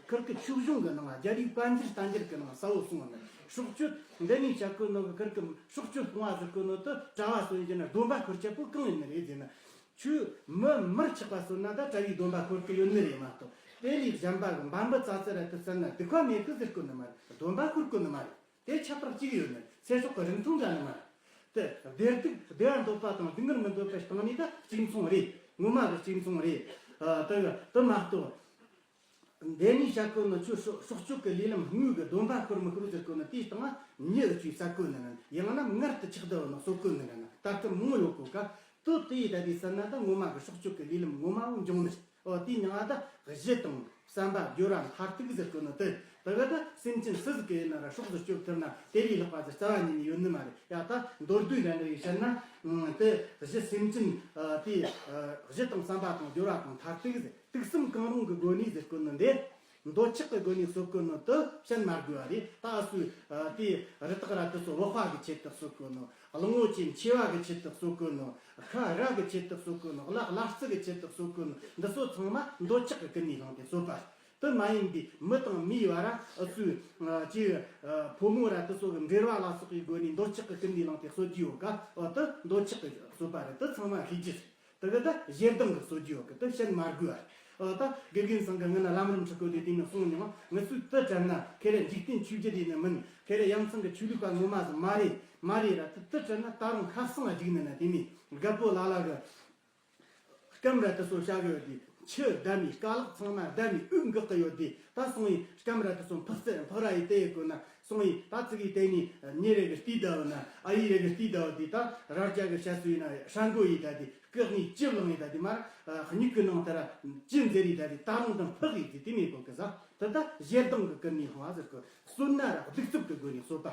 ཁིར་གི་ཆོས་གཞུང་གི་ནང་རྒྱལ་རིགས་དཔལ་འབྱོར་བསྟན་འགྱུར་གི་ནང་གསལ་བོ་གསུངས་ནི། སྲོག་གཅོད་འདི་ནས་བྱ་གོ་ནོ་གི་ཁིར་གི་སྲོག་གཅོད་སྤོང་བ་ཟེར་གོ་ནོ་དུ་གྲྭ་བ་སོན་གྱི་ན་སྡོམ་པ་འཁོར་ཆེད་པོ་གང་ཡིན་ནི་རེད་ཟེར་ན། ཆོས་མི་མིར་ཆགས་པ་སོན་ན་ད་གྲྭ་བའི་སྡོམ་པ་འཁོར་གི་ཡོད་ནི་རེད་མ་གཏོགས་དེ་ལས་གཞན་པ་གི་འབའ་འབུ་ཙ་ཙི་ར་དུ་བསད་ན་སྡིག་པ་མེད་གི་ཟེར་གོ་ནི་མ་རེད། སྡོམ་པ་འཁོར་གོ་ནི་མ་རེད། དེ་ཁྱད་པར་གཅིག་ཡོད་ནི་ཚེ་སྲོག་གི་རིན་ཐང་འདྲ་ནི་མ་རེད། དེ་བདེ་སྡུག་བདེ་བ་འདོད་པ་དང་སྡུག་བསྔལ་མི་འདོད་པའི་སྟེང་ནས་ད་གཅིག་མཚུངས་རེད། ངོ་མ་གི་གཅིག་མཚུངས་རེད། ཨ་དེ་དེ་མ་གཏོགས། འདི་ནས་བཤད་གོ་ནི་ཆོས་སྲོག་སྲོག་གཅོད་ཀྱི་ལས་ལམ་དངོས་ཀྱི་སྡོམ་པ་ཁུར་མི་ཁུར་ཟེར་གོ་ནི་དེའི་སྟེང་ན་མྱི་ཨུ་ཆུའི་ས་གོ་ནི་ན་ཡང་ན་མངལ་དུ་ཆགས་བསྡད་ནི་གསོད་གོ་ནི་ན་ད་ལྟ་མང་ཡོད་གོ་ཀ་དུ་དེ་ཡི་ད་དེ་བསམ་ན་ད་ངོ་མ་གི་སྲོག་གཅོད་ཀྱི་ལས་ལམ་ངོ་མ་བོ་འབྱུང་ནི་རེད། ཨོ་དེའི་མྱིང་ང་ད་གཞི་དང་བསམ་པ་སྦྱོར་བ་མཐར་ཐུག་ཟེར་གོ་ནི་དེ་ད་ག་ད་སེམས་ཅན་སུ་ཟིག་གི་ཡིན་ན་ར་སྲོག་ཟིག་གཅོད་ཐུབ་ན་དེ་ལས་ལྷག་པ་ཟིག་རྩ་བ་ཉིད་ནས་ཡོད་ནི་མ་རེད། ཡ་ད་མདོར་བསྡུས་འདྲ་འདྲ་ཡིས་བཤད་ན་དེ་གཞི་སེམས་ཅན་དེ་གཞི་དང་བསམ་པ་དང་སྦྱོར་བ་དང་མཐར་ཐུག་ཟེར་དུག་གསུམ་གང་རུང་གི་སྒོ་ནས་ཟེར་གོ་ནི་འདི། འདོད་ཆགས་ཀྱི་སྒོ་ནས་གསོད་གོ་ནོ་དུ་བཤད་མ་དགོས་པ་རེད། ད་སུ་དེ་རི་དྭགས་ར་དུ་སོ་བག་པ་གི་ཆེད་དུ་གསོད་གོ་ནོ། གླང་བོ་ཆེ་མཆེ་བ་གི་ཆེད་དུ་གསོད་གོ་ནོ། ཤ་ར་གི་ཆེད་དུ་གསོད་གོ་ནོ། གླ་གླ་རྩི་གི་ཆེད་དུ་གསོད་གོ་ནོ། འདི་ཚོ་ཚང་མ་འདོད་ཆགས་ཀྱི་ཀུན་ནས་བསླངས་ཏེ་གསོད་པ་རེད། དུ་མ་ཡིན་པའི་མི་དང་མིའི་བར་ཨུ་ཚུ་ཅི་ཕོ་མོ་ར་དུ་སོ་གི་འབྲེལ་བ་ལ་སོགས་པའི་སྒོ་ནས་འདོད་ཆགས་ཀྱི་ཀུན་ནས་བསླངས་ཏེ་གསོད་རྒྱུ་ཡོད་ཀ་ཨོ་དུ་འདོད་ཆགས་ཀྱི་གསོད་པ་རེད། དུ་ཚང་མ་ཤེས་རྒྱུ་རེད། དེ་གི་ད་ཞེ་སྡང་གི་གསོད་རྒྱུ་ཡོད་གི་དེ་བཤད་མ་དགོས་པ། ཨོ་ད་དགེ་རྒན་ཚང་གི་ངི་ན་ལམ་རིམ་ཁྲིད་གོ་དེ་དེ་ནི་གསུངས་མྱོང་། ངི་ཚོས་དེ་དྲན་ན་ཁེ་རེ་འཇིག་རྟེན་ཆོས་བརྒྱུད་དེ་ནི་མིན། ཁེ་རེ་ཡ་མཚན་གི་ཆོས་ལུགས་པ་ངོ་མ་ཟིག་མ་རེད། མ་རེད་ར། དེ་དེ་དྲན་ན་ད་རུང་ཁ་སང་ཨ་འཇིག་ནི་ན་དེ་མི་རྒད་པོ་ལ་ལ་གི་སྐམ་ར་དེ་ཚོ་བྱ་གི་ཡོད་དེ། ཆུ་བསྡམས་ནས་རྐ་ལག་ཚང་མ་བསྡམས་ནས་དབུགས་འགག་གི་ཡོད་དེ། ད་སོང་ཡིན་སྐམ་ར་དེ་ཚོ་འཕག་རྩལ་འཕག་ར་ཡི་དེ་ཡི་གོ་ན་སོང་ཡིན། ད་ཙི་གི་དེ་ནི་ཉེ་རེ་གི་ལྟས་ད་བ་ན་ཨ་ཡི་རེ་གི་ལྟས་ད་བ་དེ། ད་ར་རྒྱ་གི་བྱ་སུ་ཡིན་ན་ཧྲ་མགོ་ཡི་ད་དེ་སྐུ་ནི་ཅི་བླངས་ཡི་ད་དེ་མར་སྨྱུག་གི་ནང་དེ་ར་ཅི་འཛེར་ཡི་ད་དེ། ད་རུང་དང་འཕག་ཡི་དེ་དེ་མེད་གོ་གི་ཟ། དེ་ད་ཞེ་སྡང་གི་ཀུན་ནས་སློང་བ་ཟེར་གི། གསོད་ན་ར་གདུག་རྩུབ་གི་སྒོ་ནས་གསོད་པ།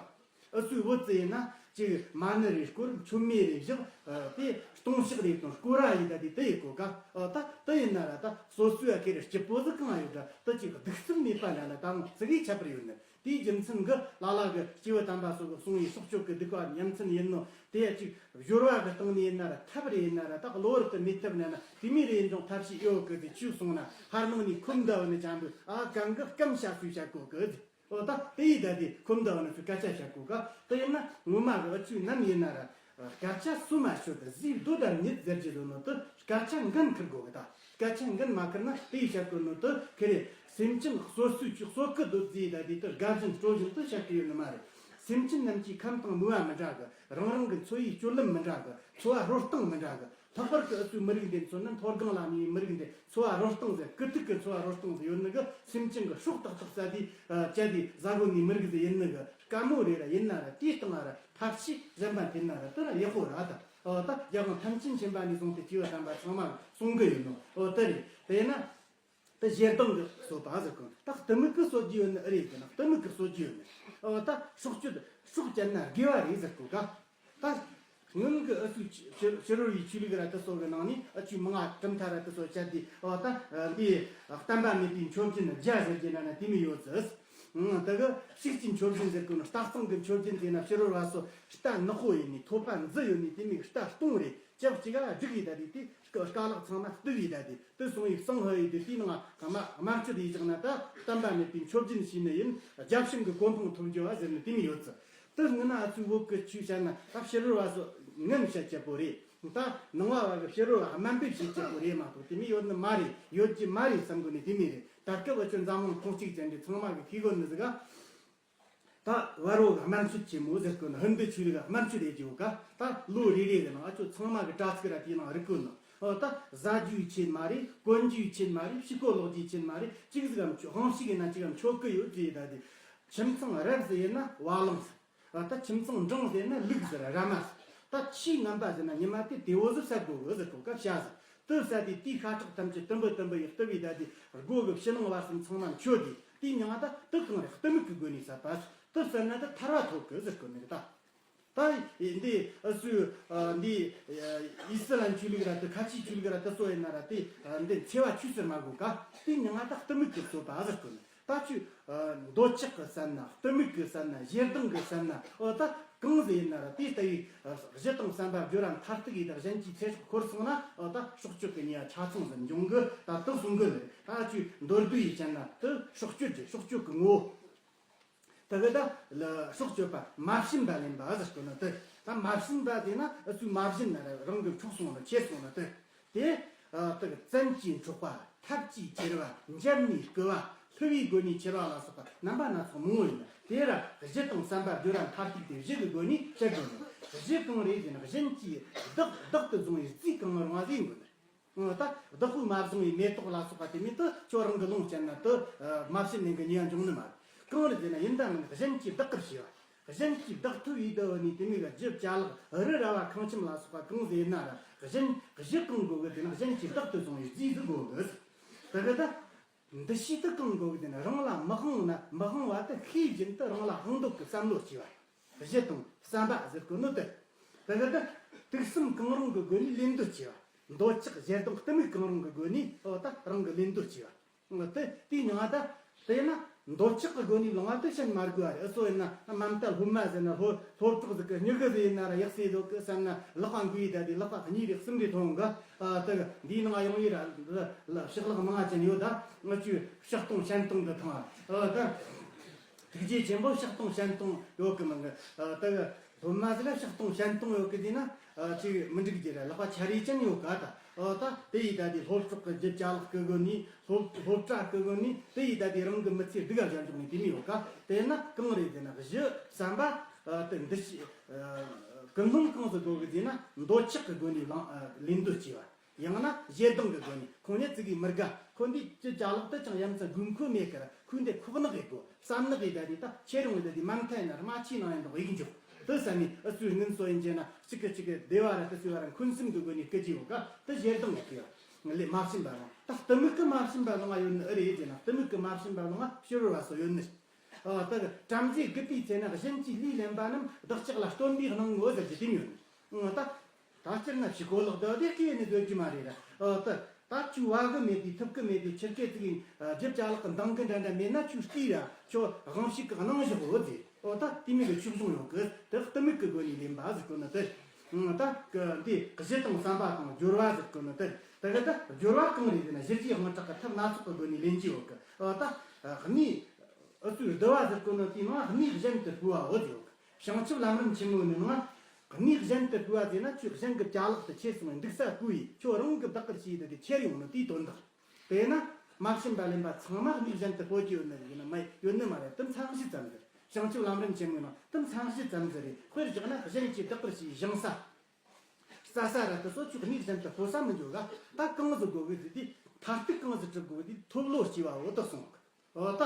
ཨུ་ཚོའི་བོད་ཙི་ཡིན་ན་ཅིག་མ་ཎི་རེ་བསྐོར། མཆོད་མེ་རེ་བཞག། ཨ་དེ་ལྟུང་བཤགས་རེ་དང་སྐོར་ར་ཡིན་ད་དེ་དེ་ཡི་གོ་ག། ཨ་ད་དེ་ཡིན་ན་ར་ད་སོ་སོའི་ཨ་ཁེ་རེ་སྐྱིད་པོ་ཟིག་གང་ཡོད་ད། དེ་ཅིག་གདུག་རྩུབ་མེད་པ་འདྲ་ན་ད་རུང་ཙི་གི་ཁྱད་པར་ཡོད་ནི། དེའི་རྒྱུ་མཚན་གི་ལ་ལ་གི་སྐྱེས་བུ་དམ་པ་སོགས་གི་གསུང་བའི་སྲོག་གཅོད་གི་སྡིག་པ་ཉམས་ཚུལ་ཡིན་ནོ། དེ་ཡ་ཅིག་སྦྱོར་བ་གི་སྟེང་ནས་ཡིན་ན་ར་ཐབས་རེ་ཡིན་ན་ར་ད་གློ་བུར་དུ་མེད་ཐབས་ན་ན་དེ་མི་རེ་ཡིན་ཀྱང་ཐབས་ཤེས་ཡོད་གི་དེ་ཆུ་སོང་ན་ཕར་ནང་ནས་ཁོམ་ད་བ་ནི་ཅང་བུ་ཨ་གང་གི་སྐམ་བྱ་སུས་བྱ་གོ་གི། ཨོ་ད་དེ་ཡི་ད་དེ་ཁོམ་ད་བ་ནི་ཚུ་སྐད་ཆ་བཤད་གོ་ག། དེ་ཡིན་ན་ངོ་མ་གི་ཨུ་ཆུ་ནམ་ཡིན་ན་ར་སྐད་ཆ་སུ་མ་ཤོད་ད་ཟིག་རྡོ་དར་ཉིད་ཟེར་གྱི་ཟོ་ནོ་དུ་སྐད་ཆ་འགན་འཁུར་དགོ་གི། ད་སྐད་ཆ་འགན་མ་འཁུར་ན་དེ་ཡི་བཤད་གོ་ནོ་དུ་ཁེ་རེ་སེམས་ཅན་གསོད་སུས་ཀྱི་གསོད་གི་རྡོ་རྫི་ཡི་ད་དེ་དུ་དགའ་བཞིན་སྤྲོ་བཞིན་དུ་བཤད་གི་ཡོད་ནི་མ་རེད། སེམས་ཅན་རྣམས་ཀྱི་ཁམས་དང་ནུས་པ་མི་འདྲ་གི། རང་རང་གི་འཚོ་བའི་སྤྱོད་ལམ་མི་འདྲ་གི། འཚོ་བ་རོལ་སྟངས་མི་འདྲ་གི། ལྷག་པར་དུ་ཨུ་ཚུའི་མི་རིགས་འདི་མཚོན་ན་མཐོ་སྒང་ལ་གནས་པའི་མི་རིགས་འདི་འཚོ་བ་རོལ་སྟངས་ཟེར། ཀི་ཐིག་གི་འཚོ་བ་རོལ་སྟངས་ཟེར་ཡོད་ནི་གི། སེམས་ཅན་གི་སྲོག་ཏག་ཏག་ཟ་དེ་བཅད་དེ་ཟ་གོ་ནི་མི་རིགས་ཟེར་ཡིན་ནི་གི། དཀའ་མོ་རེ་ར་ཡིན་ན་ར་དེའི་སྟེང་ང་ར་ཐབས་ཤེས་གཞན་པ་འཐེན་ན་ར་དེ་ར་ཡག་པོ་ར་ད། ཨོ་ད་རྒྱལ་དབང་ཐམས་ཅད་མཁྱེན་པ་ནས་བཟུང་སྟེ་སྐྱེས་བུ་དམ་པ་ཚང་མ་གསུང་གི་ཡོད་ནོ། ཨོ་དེ་རེད། དེ་ཡིན་ན། དེ་ཞེ་སྡང་གི་གསོད་པ་ཟེར་གོ། ད་གཏི་མུག་གི་གསོད་རྒྱུ་ཡོད་ནི་ཨེ་རེད་ཟེར་ན། གཏི་མུག་གི་གསོད་རྒྱུ་ཡོད་ནི། ཨོ་ད་སྲོག་གཅོད། སྲོག་བཅད་ན་དགེ་བ་རེད་ཟེར་གོ་ག། ད་སྔོན་གི་ཨུ་ཚུགས་ཕྱི་ཕྱི་རོལ་བའི་ཆོས་ལུགས་ར་དེ་ཚོ་གི་ནང་ནས་ཨུ་ཆུ་མང་ང་གྲུབ་མཐའ་ར་དེ་ཚོ་བཤད་དེ། ཨོ་ད་འདི་བསྟན་པ་མེད་པའི་མཆོད་སྦྱིན་བརྒྱ་ཟེར་གྱི་ན་ན་དེ་མི་ཡོད་ཟེར། ཨང་། དེ་གི་ཤུགས་ཀྱི་མཆོད་སྦྱིན་ཟེར་གོ་ནི། ལྟ་སྟངས་གི་མཆོད་སྦྱིན་ཟེར་ན་ཕྱི་རོལ་བ་ཚོ་རྟ་ནག་པོ་ཡིན་ནི། ཐོད་པ་མཛུབ་ཡོད་ནི་དེ་མི་རྟ་སྟོང་རེད། ཅག་ཅིག་ག་སྒྲིག་ཡི་ད་དེ་དེ་རྐ་ལག་ཚང་མ་གཏུབ་ཡི་ད་དེ་དེ་སོང་ཡི་གསང་ཧི་ཡི་དེ་དེའི་ནང་དམར་དམར་མཆོད་ཡི་བཞག་ན། ད་བསྟན་པ་མེད་པའི་མཆོད་སྦྱིན་བྱས་ནི་ཡིན། རྒྱབ་ཤིང་གི་གོ་འཕང་ཐོབ་རྒྱུ་བ་ཟེར་ནི་དེ་མི་ཡོད་ཚུལ། དེ་སྔོན་ན་ཨ་ཚུགས་བོད་གི་ཆོས་བཤད་ན་ད་ཕྱི་རོལ་བ་ཚོ་ངན་བཤད་རྒྱུ་པོ་རེད། ད་ནང་བ་བ་གི་ཕྱི་རོལ་བ་དམའ་འབེབས་བྱེད་རྒྱུ་པོ་རེད་མ་གཏོགས་དེ་མི་ཡོད་ནི་མ་རེད། ཡོད་ཀྱི་མ་རེད་བསམ་གོ་ནི་དེ་མི་རེད། ད་སྐབས་བ་ཆོས་འཛམ་གླིང་ཁོངས་གཅིག་ཅན་གྱི་ཚང་མ་གི་ཤེས་གོ་ནི་ཟིག་ག། ད་བར་བོ་གི་དམར་མཆོད་ཆེན་མོ་ཟེར་གོ་ནི། ཧིན་དུ་ཆོས་ལུགས་དམར་མཆོད་རེད་ཀྱི་ཡོད་ཀ། ད་ལོ་རེ་རེ་གི་ནང་ཨ་ཅོ་ཚང་མ་གི་དྲ་ཚིགས་ར་དེའི་ནང་རིག་གོ་ནི། ཨོ་ད་ཟ་རྒྱུའི་ཆེད་མ་རེད། གོན་རྒྱུའི་ཆེད་མ་རེད། ཕྱི་གོ་ལོག་རྒྱུའི་ཆེད་མ་རེད། གཅིག་ཟིག་གམ་ཆོ་དབང་ཕྱུག་ཡིན་ན་གཅིག་གམ་ཆོ་གི་ཡོད་ཅེས་ད་དེ། ཁྱིམ་ཚང་རབ་ཟེར་ཡིན་ན་བ་ལང་ཟེར། ཨ་ད་ཁྱིམ་ཚང་འབྲིང་ཟེར་ན་ལུག་ཟེར། ར་མ་ཟེར། ད་ཆེས་ངན་པ་ཟེར་ན་ཉི་མ་དེ་དེ་བོ་ཟིག་བསད་དགོ་གི་ཟེར་གོ་ཀ་བྱ་ཟེར། དེ་བསད་དེ་དེའི་ཤ་ཁྲག་ཐམས་ཅད་དུམ་བུ་དུམ་བུ་ཡི་གཏུབ་ཡི་ད་དེ་སྒོ་གི་ཕྱི་ནང་བར་གསུམ་ཚང་མ་མཆོད་དེ། དེའི་མྱིང་ང་ད་དེ་གང་རེད། གཏི་མུག་གི་སྒོ་ནས་བསད་པ། དེ་བསད་ན་ད་ཐར་བ་ཐོབ་གི་ཟེར་གོ་ནི་གི་ད། ད་འདི་ཨུ་ཚུགས་འདི་ཨི་སི་ལམ་ཆོས་ལུགས་ར་དེ་ཁ་ཆེའི་ཆོས་ལུགས་ར་དེ་ཚོ་ཡིན་ན་ར་དེ་འདི་འཚེ་བ་ཆོས་ཟེར་མ་དགོས་ཀ། དེའི་མྱིང་ང་ད་གཏི་མུག་གི་གསོད་པ་ཟེར་གོ་ནི། ད་ཁྱོད་འདོད་ཆགས་ཀྱིས་བསད་ན། གཏི་མུག་གིས་བསད་ན། ཞེ་སྡང་གིས་བསད་ན། འོ་ད་གང་ཟིག་ཡིན་ན་ར་དེ་ལྟ་བུའི་གཞི་དང་བསམ་པ་སྦྱོར་བ་མཐར་ཐུག་ཡིན་ད་གཞན་གྱི་ཚེ་སྲོག་ཤོར་སོང་ན། འོ་ད་སྲོག་གཅོད་ཀྱི་ཉེས་པ་ཆ་ཚང་ཟིག་འབྱུང་གི། ད་དེ་གསུང་གི་ལ། ད་ཁྱོད་མདོར་བསྡུས་ཡིས་བཤད་ན་དེ་སྲོག་གཅོད་ཀྱི་སྲོག་གཅོད་ཀྱི་ངོ་བོ། དེ་གི་ད་ལ་སྲོག་གཅོད་པ་མ་བྱིན་པ་ལེན་པ་ཟེར་གོ་ནི་དེ། ད་མ་བྱིན་པ་དེ་ན་ཨུ་ཚུགས་མ་བྱིན་ན་ར་རང་གི་འཕྲོག་སོང་ནི་ཆད་སོང་ནི་དེ། དེ་ཨ་དེ་གི་བཙན་གྱིས་འཕྲོག་པ། ཐབས་ཀྱིས་ཁྱེར་བ། འཇབ་ནས་རྐུ་བ། བསླུ་བའི་སྒོ་ནས་ཁྱེར་བ་ལ་སོགས་པ་རྣམ་པ་སྣ་ཚོགས་མང་བོ་ཡིན། དེ་ར་གཞི་དང་བསམ་པ་སྦྱོར་བ་མཐར་ཐུག་དེ་བཞི་གི་སྒོ་ནས་བཤད་དགོས་ནི། གཞི་གང་རེད་ཟེར་ན་གཞན་གྱིས་བདག་བདག་ཏུ་བཟུང་བའི་རྫས་གང་རུང་བ་ཟིག་ཡིན་དགོས་ནི། ད་བདག་པོས་མ་བཟུང་བའི་མེ་ཏོག་ལ་སོགས་པ་དེ་མིན་དུ་ཁྱོད་རང་གི་ལོངས་སྤྱད་ན་དུ་མ་བྱིན་ལེན་གི་ཉེས་པ་འབྱུང་ནི་མ་རེད། གང་རེད་ཟེར་ན་ཡིན་ད་མིན་གཞན་གྱིས་བདག་གིར་བྱས་པ། གཞན་གྱིས་བདག་ཐུབ་ཡིད་དུ་བུད་ནས་དེ་མིན་གི་རྒྱུ་ཅ་ལག་རི་ར་བ་ཁང་ཁྱིམ་ལ་སོགས་པ་གང་ཟིག་ཡིན་ན་ར་གཞན་གཞི་གང་དགོས་གི་དེ་ན་གཞན་གྱིས་བདག་ཏུ་བཟུང་བའི་རྫས་ཟིག་དགོས་གི། དེ་གི་ད་འདུ་ཤེས་དུ་གང་དགོས་གི་དེ་ན་རང་ལ་མི་དབང་ན་མི་དབང་བ་དུ་ཤེས་བཞིན་དུ་རང་ལ་དབང་འདོད་ཀྱི་བསམ་བློ་སྐྱེ་བ། གཞི་དང་བསམ་པ་ཟེར་གོ་ནོ་དེ། དེ་གི་ད་དུག་གསུམ་གང་རུང་གི་སྒོ་ནས་ལེན་འདོད་སྐྱེ་བ། འདོད་ཆགས་ཞེ་སྡང་གཏི་མུག་གང་རུང་གི་སྒོ་ནས་འོ་ད་རང་གི་ལེན་འདོད་སྐྱེ་བ། འོ་དེ་དེའི་མྱིང་ང་ད་དེ་ཡིན་ན་འདོད་ཆགས་ཀྱི་སྒོ་ནས་ལོང་བ་དེ་བཤད་མ་དགོས་པ་རེད། ཨུ་ཚུགས་ཡིན་ན་མ་མཐའ་སློབ་མ་ཟེར་ན་སློབ་སློབ་གྲོགས་ཟིག་གི་སྨྱུ་གུ་ཟིག་ཡིན་ན་ར་ཡག་སེ་འདུག་གི་བསམ་ན་ལག་པ་འགུལ་ཡི་ད་དེ་ལག་པ་གཉིས་རེ་གསུམ་རེ་ཐོང་གི། ཨ་དེ་འདིའི་ནང་ཡོང་ཡི་ར་ལ་ཕྱག་ལག་མང་ང་ཅན་ཡོད་ད། ང་ཆུ་ཕྱག་སྟོང་སྤྱན་སྟོང་གི་ཐང་ཨ་ད། ཐུགས་རྗེ་ཆེན་པོ་ཕྱག་སྟོང་སྤྱན་སྟོང་ཡོད་གི་མིན་གི། ཨ་ད་གི་སློབ་མ་ཟིག་ལ་ཕྱག་སྟོང་སྤྱན་སྟོང་ཡོད་གི་དེ་ན། ཨ་ཅིག་མི་འགྲིག་རྒྱུ་རེད། ལག་པ་འཆའ་རེས་ཅན་ཡོད་ཀ་ད། ཨོ་ད་དེ་ཡིས་ད་དེ་སློབ་གྲོགས་ཀྱི་རྒྱུ་ཅ་ལག་གི་སྒོ་ནས། སློབ་སློབ་གྲྭ་གི་སྒོ་ནས་དེ་ཡིས་ད་དེ་རང་གི་མི་ཚེ་སྡུག་ག་བྱ་འཇོག་ནས་དེ་མི་ཡོད་ཀ། དེ་ན་གང་རེད་ཟེར་ན། གཞི་བསམ་པ་ཨ་དེ་འདི་ཤི་ཨ་ཀུན་སློང་གང་ཟིག་དགོས་གི་ཟེར་ན། འདོད་ཆགས་ཀྱི་སྒོ་ནས་ལང་ཨ་ལེན་འདོད་སྐྱེ་བ། ཡང་ན་ཞེ་སྡང་གི་སྒོ་ནས། ཁོང་ཉིད་ཙི་གིས་མི་དགའ། ཁོ་འདི་ཅི་ཅ་ལག་ཏུ་ཅང་ཡ་མཚན་དགོས་མཁོ་མེད་ཀར། ཁོས་འདི་ཁོག་ནག་གི་དགོས། བསམ་ནག་གི་ད་དེ་ད་ཁྱེད་རང་གི་ད་དེ་མ་མཐའ་ཡིན་ན་རྨ་ཆུའི་ནང་ཡིན་དང་གཡུག་འཇོག་དུ་ས་ནི། ཨུ་ཚོའི་ངན་སོ་ཡིན་རྒྱུ་ན། གཅིག་གི་གཅིག་གི་བདེ་བ་ར་དུ་སུ་བ་ར་འཁོན་སེམས་ཀྱི་སྒོ་ནས་སྐུ་རྗེས་བོ་ཀ་དུ་ཞེ་སྡང་གི་ཡོད། ལས་མ་བྱིན་པ་རང་ད་གཏི་མུག་གི་མ་བྱིན་པ་ལོང་ང་ཡོད་ནི་ཨེ་རེད་ཅེ་ན། གཏི་མུག་གི་མ་བྱིན་པ་ལོང་ང་ཕྱི་རོལ་བ་སོ་ཡོད་ནི། ཨ་ད་གི་བྲམ་ཟེ་རྒུད་པའི་ཚེ་ན། གཞན་གྱི་ལུས་ལེན་པ་རྣམས། བདག་ཅག་ལ་སྟོན་པའི་སྣང་ངོ་ཟེར་གྱི་དེ་ཉོན་ནི། ད། ད་སྤྱིར་ན་ཕྱི་གོ་ལོག་དུ་དེ་སྐྱེས་ནས་སྡོད་རྒྱུ་མ་རེད་ར། ཨོ་ད་ད་ཆུ་བ་གི་མེད་དེ། ཐུབ་གི་མེད་དེ། ཆུ་སྐད་ཅིག་ཡིན་རྒྱུ་ཅ་ལག་གི་འདང་གི་འདྲ་འདྲ་མེད་ན། ཆུ་སྐྱིད་ར་ཆུ་དབང་ཕྱུག་གི་སྣང་བཞག་འོ་དེ། ཨོ་ད་དེ་མིན་གི་ཆུ་བཟུང་ཡོང་གི་དེ་གཏི་མུག་གི་སྒོ་ནས་ལེན་པ་ཟེར་གོ་ནི་དེ། ད་གི་འདི་གཞི་དང་བསམ་པ་དང་སྦྱོར་བ་ཟེར་གོ་ནི་དེ། དེ་གི་ད་སྦྱོར་བ་གང་རེད་ཟེར་ན། གཞི་རྒྱས་དབང་དྲག་གི་ཐབས་སྣ་ཚོགས་གི་སྒོ་ནས་ལེན་གྱི་ཡོད་གི། ཨོ་ད་གནས། ཨུ་ཚུགས་བསྡུ་བ་ཟེར་གོ་ནོ་དེའི་ནང་གནས་གཞན་དུ་སྤོས་པ་འོ་དེ་ཡོད། བྱང་ཆུབ་ལམ་རིམ་ཆེན་མོའི་ནང་གནས་གཞན་དུ་སྤོས་པ་ཟེར་ན། ཁྱོད་གཞན་གྱི་ཅ་ལག་ཏུ་ཁྱེར་སོང་བའི་འདུག་ས་བཀོལ་ཡིས་ཁྱོད་རང་གི་བདག་གིར་བྱས་ཏེ་དེ་ཁྱེར་ཡོང་ནོ་དེའི་དོན་དག། དེས་ན་མ་བྱིན་པ་ལེན་པ་ཚང་མ་གནས་གཞན་དུ་སྤོ་རྒྱུ་ཡོད་ནི་ཡིན་ན་མ་ཡོད་ནི་མ་རེད། དེ་མཚན་གཞི་ཙམ་ཟེར། བྱང་ཆུབ་ལམ་རིམ་ཆེན་མོའི་ནང་དེ་མཚན་གཞི་ཙམ་ཟེར་རེད། དཔེར་བཞག་ན་གཞན་གྱི་བདག་གིར་བྱས་བཞེངས་ས། རྩྭ་ས་ར་དེ་ཚོ་ཁྱོད་གནས་གཞན་དུ་སྤོ་ས་མི་འཇོག་ག་ད་གང་ཟིག་དགོས་གི་ཟིག་དེ་མཐར་ཐུག་གང་ཟིག་སྒྲུབ་དགོས་དེ་ཐོབ་བློ་སྐྱེ་བ་འོ་དེ་གསུངས་གི། འོ་ད་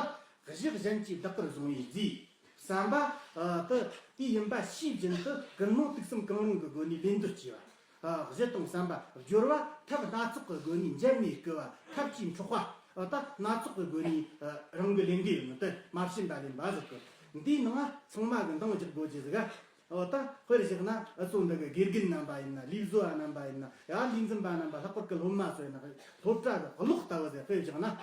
གཞི་གཞན་གྱིས་བདག་གིར་བཟུང་བའི་རྫས་བསམ་པ་ཨ་དེ་དེ་ཡིན་པ་ཤེས་བཞིན་དུ་ཀུན་སློང་དུག་གསུམ་གང་རུང་གི་སྒོ་ནས་ལེན་འདོད་སྐྱེ་བ། ཨ་གཞི་དང་བསམ་པ་སྦྱོར་བ་ཐབས་སྣ་ཚོགས་ཀྱི་སྒོ་ནས་འཇལ་མི་བསྐུལ་བ། ཐབས་ཀྱིས་འཕྲོག་པ། འོ་ད་སྣ་ཚོགས་ཀྱི་སྒོ་ནས་ཨ་རང་གི་ལས་འགན་ཡོད་ནི་དེ་མ་བྱིན་པ་ལེན་པ་ཟེར་གི། འདིའི་ནང་ཚང་མ་གི་འདང་རྒྱག་དགོས་ཀྱི་ཟིག་ག་འོ་ད་དཔེར་བཞག་ན་ཨུ་ཚོ་འདི་གི་དགེ་རྒན་རྣམ་པ་ཡིན་ན། ལས་བཟོ་བ་རྣམ་པ་ཡིན་ན། ཡང་ལས་འཛིན་པ་རྣམ་པ། ལྷག་པར་གི་སློབ་མ་ཚོ་ཡིན་ན། སློབ་གྲྭ་གི་གློག་ལྟ་བུ་ཟེར། དཔེར་བཞག་ན་ཨང་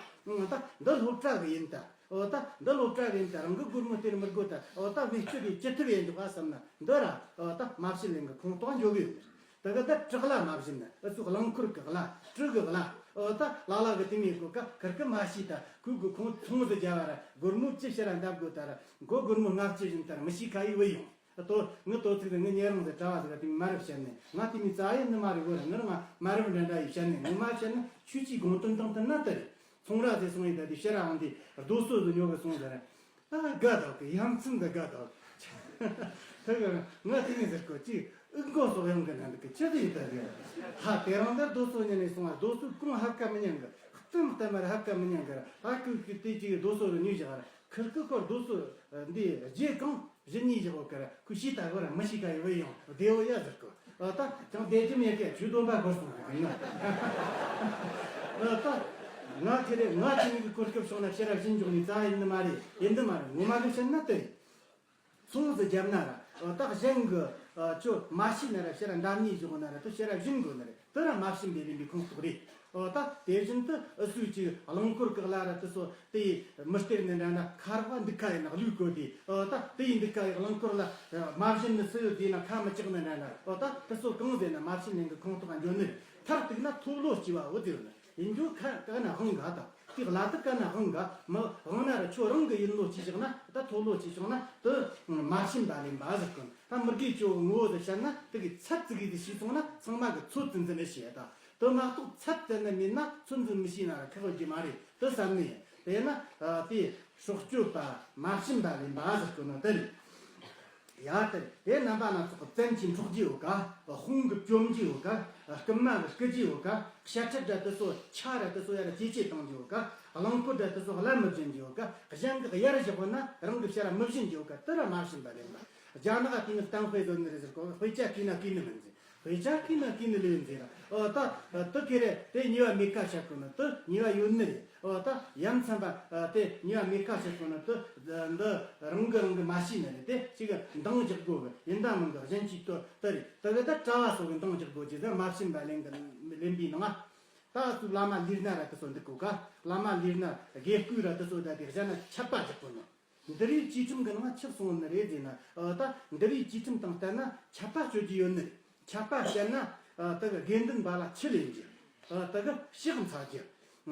ད་འདི་སློབ་གྲྭ་གི་ཡིན་ད། འོ་ད་འདི་སློབ་གྲྭ་གི་ཡིན་ད། རང་གི་སྒོར་མོ་སྟེར་མི་དགོས་ད། འོ་ད་བེད་སྤྱོད་ཀྱི་ཅི་ཐུབ་ཡིན་འཇོག་ག་བསམ་ན་འདི་ར་འོ་ད་མ་བྱིན་ལེན་གི་ཁོངས་གཏོགས་འཇོག་གི་ཡོད། ད་གི་ད་བྲག་གླ་མ་བྱིན་ན། ཨུ་ཚོ་རླངས་འཁོར་གི་གླ། གྲུ་གི་གླ། འོ་ད་ལ་ལ་གི་དེ་མིན་གོ་ཀ་ཁིར་གི་མ་ཤེས་ད། ཁོས་གི་ཁོང་ཚོང་ཟི་རྒྱ་བ་ར་སྒོར་མོ་ཅི་ཕྱིར་ར་འདབ་དགོས་ད་ར། མགོ་སྒོར་མོ་ལྔ་བཅུ་བཞིན་ད་ར་མི་ཤེས་ཁ་ཡི་བུ་ཡོང་། ཏོ་ངི་ཏོ་ཚིག་ཏུ་ངི་ཉེ་རང་ཟེར་གྲྭ་བ་ཟེར་ག་དེ་མ་རབས་བཤད་ནས། ང་དེ་མི་རྩ་ཡི་ནི་མ་རེད་གོ་ར། ངི་རང་མ་རབས་འདྲ་འདྲ་ཡི་བཤད་ནས། ངི་མ་བཤད་ན་ཆུ་ཅིག་དགོང་དོན་དང་དུ་ན་ད་རེད། ཚོང་ར་ཟེར་སོང་ཡི་ད་དེ་ཕྱིར་ར་འང་དེ་རྡོ་སོ་ཟི་ཉོ་གི་སོང་ཟེར། ཨ་དགའ་དག་གི་ཡ་མཚན་འདི་དགའ་དག་ད་གི་ང་དེ་ནས་ཟེར་གོ་ཅིག་ཨུ་མགོ་སོག་ཡང་གི་ན་འདི་གི་ཆི་ཟིག་ཡི་ད་ཟེར། ཧ་དེ་རང་ད་རྡོ་སོ་ཉོ་ནས་སོང་བ། རྡོ་སོ་གོང་ཧ་ཀ་མི་ཉན་གི། གཏམ་གཏམ་མར་ཧ་ཀ་མི་ཉན་གི་ར། ཧ་ཀུ་ཀུ་དེ་ཅིག་རྡོ་སོ་རུ་ཉོས་བཞག་ར། ཁིར་ཀི་ཁོ་རྡོ་སོ་འདི་རྗེ་གང་བཞི་གཉིས་བཞག་གི་ར། ཁུ་ཤི་ད་གོ་ར་མི་ཤི་ཀ་ཡི་བུ་ཡང་བདེ་བོ་ཡ་ཟེར་གོ། ཨ་ད་ཅང་བདེ་ཅི་མེད་ཀ་ཆུ་སྡོམ་པ་གོ་སོང་གི་ན། ཨ་ད་ང་དེ་རེད། ང་དེ་ནི་གི་གོ་སྐབས་བྱུང་ན་ཕྱིར་ར་བཞིན་འཇོག་ནི་རྩ་ཡིན་ནི་མ་རེད། ཡིན་ནི་མ་རེད། ངོ་མ་གི་བཤད་ན་དེ་རེད། ཚོང་ཟི་རྒྱབ་ན་ར། ཨ་ད་གཞན་གི་ཨ་ཆོ་མ་ཤེས་ན་ར་ཕྱིར་ར་འདམ་ནི་བཞག་ན་ར། དེ་ཕྱིར་ར་བཞིན་དགོས་ནི་རེད། དེ་ར་མ་བྱིན་པའི་ལེན་པའི་ཁོངས་གཏོགས་རེད། ཨོ་ད་དེ་བཞིན་དུ་ཨུ་སུའི་ཅིག་རླངས་འཁོར་གི་གླ་ར་དེ་ཚོ་དེ་མི་སྟེར་ནི་འདྲ་འདྲ། ཁ་རོག་འདུག་ཁ་ཡིན་ན་གླུས་བཀོད་དེ། ཨོ་ད་དེ་ཡི་འདུག་ཁ་ཡི་རླངས་འཁོར་ལ་མ་བཞིན་ནི་སུ་ཡོད་དེ་ན་ཁ་མི་ལྕག་ནི་འདྲ་འདྲ། ཨོ་ད་དེ་ཚོ་གང་ཟེར་ན་མ་བྱིན་ལེན་གི་ཁོངས་གཏོགས་འཇོན་ནི། མཐར་གཏུགས་ན་ཐོབ་བློ་སྐྱེ་བ་འོ་དེ་ཡོད་ནི། ཡིན་རྒྱུ་ཁ་ག་ན་དབང་ག་ད། དེ་གླ་དེ་ག་ན་དབང་ག་མི་དབང་ན་ར་ཁྱོད་རང་གི་ཡིན་ལོ་ཅི་བཞག་ན་ད་ཐོབ་བློ་ཅི་བྱུང་ན་དེ་མ་བྱིན་པ་ལེན་པ་ཟེར་གོ་ནི། ད་མི་དགེ་བཅུ་ངོ་བོ་དེ་བཤད་ན་དེ་གི་ཚད་ཙི་གི་དེ་ཤེས་སོང་ན་ཚང་མ་གི་ཚོད་ཙི་འཛིན་ནི་ཤེས་ད། དེ་མ་གཏོགས་ཚད་དེ་ནི་མེད་ན་ཚོད་འཛིན་མི་ཤེས་ན་ར་ཁག་གི་མ་རེད་དེ་བསམ་ནི་ཡིན། དེས་ན་དེ་སྲོག་གཅོད་པ་མ་བྱིན་པ་ལེན་པ་ཟེར་གོ་ནི་དེ་རེད། ཡ་དེ་དེ་རྣམ་པ་སྣ་ཚོགས་བཙན་གྱིས་འཕྲོག་རྒྱུ་ཡོད་ཀ། དཔུང་གིས་བཅོམ་རྒྱུ་ཡོད་ཀ། རྐུན་མ་གིས་རྐུ་རྒྱུ་ཡོད་ཀ། ཤ་ཁྲག་འདྲ་དེ་ཚོ་ཆ་ར་དེ་ཚོ་ཡར་ཇེ་ཆེ་བཏང་རྒྱུ་ཡོད་ཀ། རླངས་འཁོར་འདྲ་དེ་ཚོ་གླ་མི་སྦྱིན་རྒྱུ་ཡོད་ཀ། གཞན་གིས་གཡར་བཞག་པ་ན་རང་གིས་ཕྱིར་ར་མི་སྦྱིན་རྒྱུ་ཡོད་ཀ། དེ་ར་མ་བྱིན་པ་ལེན་པ། རྒྱ་ནག་དེ་ནི་གཏམ་དཔེ་བཟོ་ནི་རེད་ཟེར་གོ། དཔེ་ཆ་གིས་ན་གིས་ནི་མིན་ཟེར། དཔེ་ཆ་གིས་ན་གིས་ནི་ལེན་ཟེར། ཨོ་ད་དེ་ཁེ་རེ་དེ་ཉེས་པ་མེད་ཀ་བཤད་གོ་ནི། དེ་ཉེས་པ་ཡོད་ནི་རེད། ཨོ་ད་ཡ་མཚན་པ་དེ་ཉེས་པ་མེད་ཀ་བཤད་གོ་ནི། དེ་འདི་རང་གི་རང་གི་མ་ཤེས་ནི་རེད། དེ་གཅིག་གི་འདང་རྒྱག་དགོས་གི། ཡིན་ད་མིན་གི་གཞན་གྱིས་དོ་དེ་རེད། དེ་གི་ད་གྲྭ་བ་སོགས་གི་འདང་རྒྱག་དགོས་ཀྱི་ཟེར། མ་བྱིན་པ་ལེན་གི་ལེན་པའི་ནང་ད་སུ་བླ་མ་ལས་སྣ་ར་དེ་ཚོ་འདུག་གོ་ཀ། བླ་མ་ལས་སྣ་དགེ་བསྐོས་ར་དེ་ཚོ་ད་དེ་གཞན་ན་ཆད་པ་རྒྱག་གོ་ནི། འདི་རིགས་བཅས་ཁྲིམས་ཀྱི་ནང་ཆི་གསུངས་ནི་རེད་ཟེར་ན། ཨ་ད་འདི་རིགས་བཅས་ཁྲིམས་དང་བསྟན་ན་ཆད་པ་གཅོད་རྒྱུ་ཡོད་ནི་རེད། ཆད་པ་བཅད་ན་ཨ་ད་གི་དགེ་འདུན་པ་ལ་ཆི་ལེན་རྒྱུ། ཨ་ད་གི་ཕྱག་འཚལ་རྒྱུ།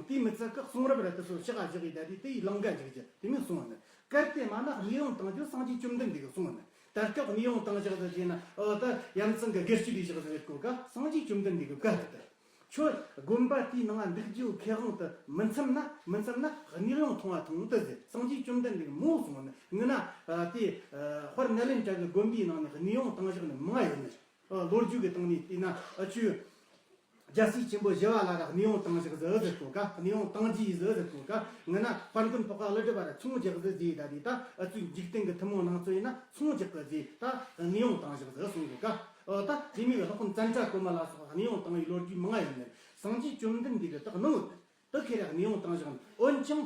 དེའི་མི་ཚད་ཀྱི་གསུང་རབ་ར་དེ་ཚོ་ཕྱག་བཞག་གི་ད་དེ་དེ་ཡི་ལང་ཀ་འཇུག་རྒྱུ་དེ་མིན་གསུངས་ནི། གལ་ཏེ་མ་ན་དམིགས་རུང་བཏང་རྒྱུ་སངས་རྒྱས་བཅོམ་ལྡན་འདས་ཀྱིས་གསུངས་ནི། ད་སྐབས་གནས་དབྱུང་བཏང་བཞག་ཟིག་བྱས་ན། ཨོ་ད་ཡ་མཚན་གི་སྒེར་གཅོད་ལས་བཞག་ཟིག་གོ་ག་སངས་རྒྱས་བཅོམ་ལྡན་འདས་གི་བཀའ་རེད་དེ། ཁྱོད་དགོན་པ་དེའི་ནང་འདུག་རྒྱུ་ཁེ་དབང་དུ་མི་འཚམ་ན། མི་འཚམ་ན་གནས་དབྱུང་ཐོངས་པ་ཐོངས་དུ་ཟེར། སངས་རྒྱས་བཅོམ་ལྡན་འདས་མོ་གསུངས་ནི་ངི་ན། དེ་དཔལ་ནཱ་ལེནྡྲ་གི་དགོན་པའི་ནང་ནས་གནས་དབྱུང་བཏང་བཞག་ནི་མང་ཡོད་ནི། ལོ་རྒྱུས་ཀྱི་སྟེང་ནས་བལྟས་ན། ཨ་ཆུ་རྒྱལ་སྲས་ཆེན་པོ་ཞི་བ་ལྷ་ར་གནས་དབྱུང་བཏང་བཞག་ཟིག་ཟེར་གོ་ག་གནས་དབྱུང་བཏང་རྒྱུ་ཟིག་ཟེར་གོ་ག་ངི་ན་དཔལ་མགོན་འཕགས་པ་ཀླུ་སྒྲུབ་ར་ཚོང་རྒྱག་ཟིག་ཟེར། ད་དེ་ད་ཨ་ཚུགས་འཇིག་རྟེན་གི་ཐུན་མོང་ནང་ཚོ་ཡིན་ན་ཚོང་རྒྱག་གི་ཟེར། ད་གནས་དབྱུང་བཏང་བཞག་ཟིག་གསུང་གོ་ག་ཨོ་ད་དེ་མོ་གི་སློབ་དཔོན་ཙནྡྲ་གོ་མ་ལ་སོགས་གནས་དབྱུང་བཏང་བའི་ལོ་རྒྱུས་མང་ང་ཡོད་ནི། སངས་རྒྱས་བཅོམ་ལྡན་འདས་ཀྱི་ད་གནང་ཡོད་ནི། དེ་ཁེ་ར་གནས་དབྱུང་བཏང་བཞག་ནི། འོན་ཀྱང་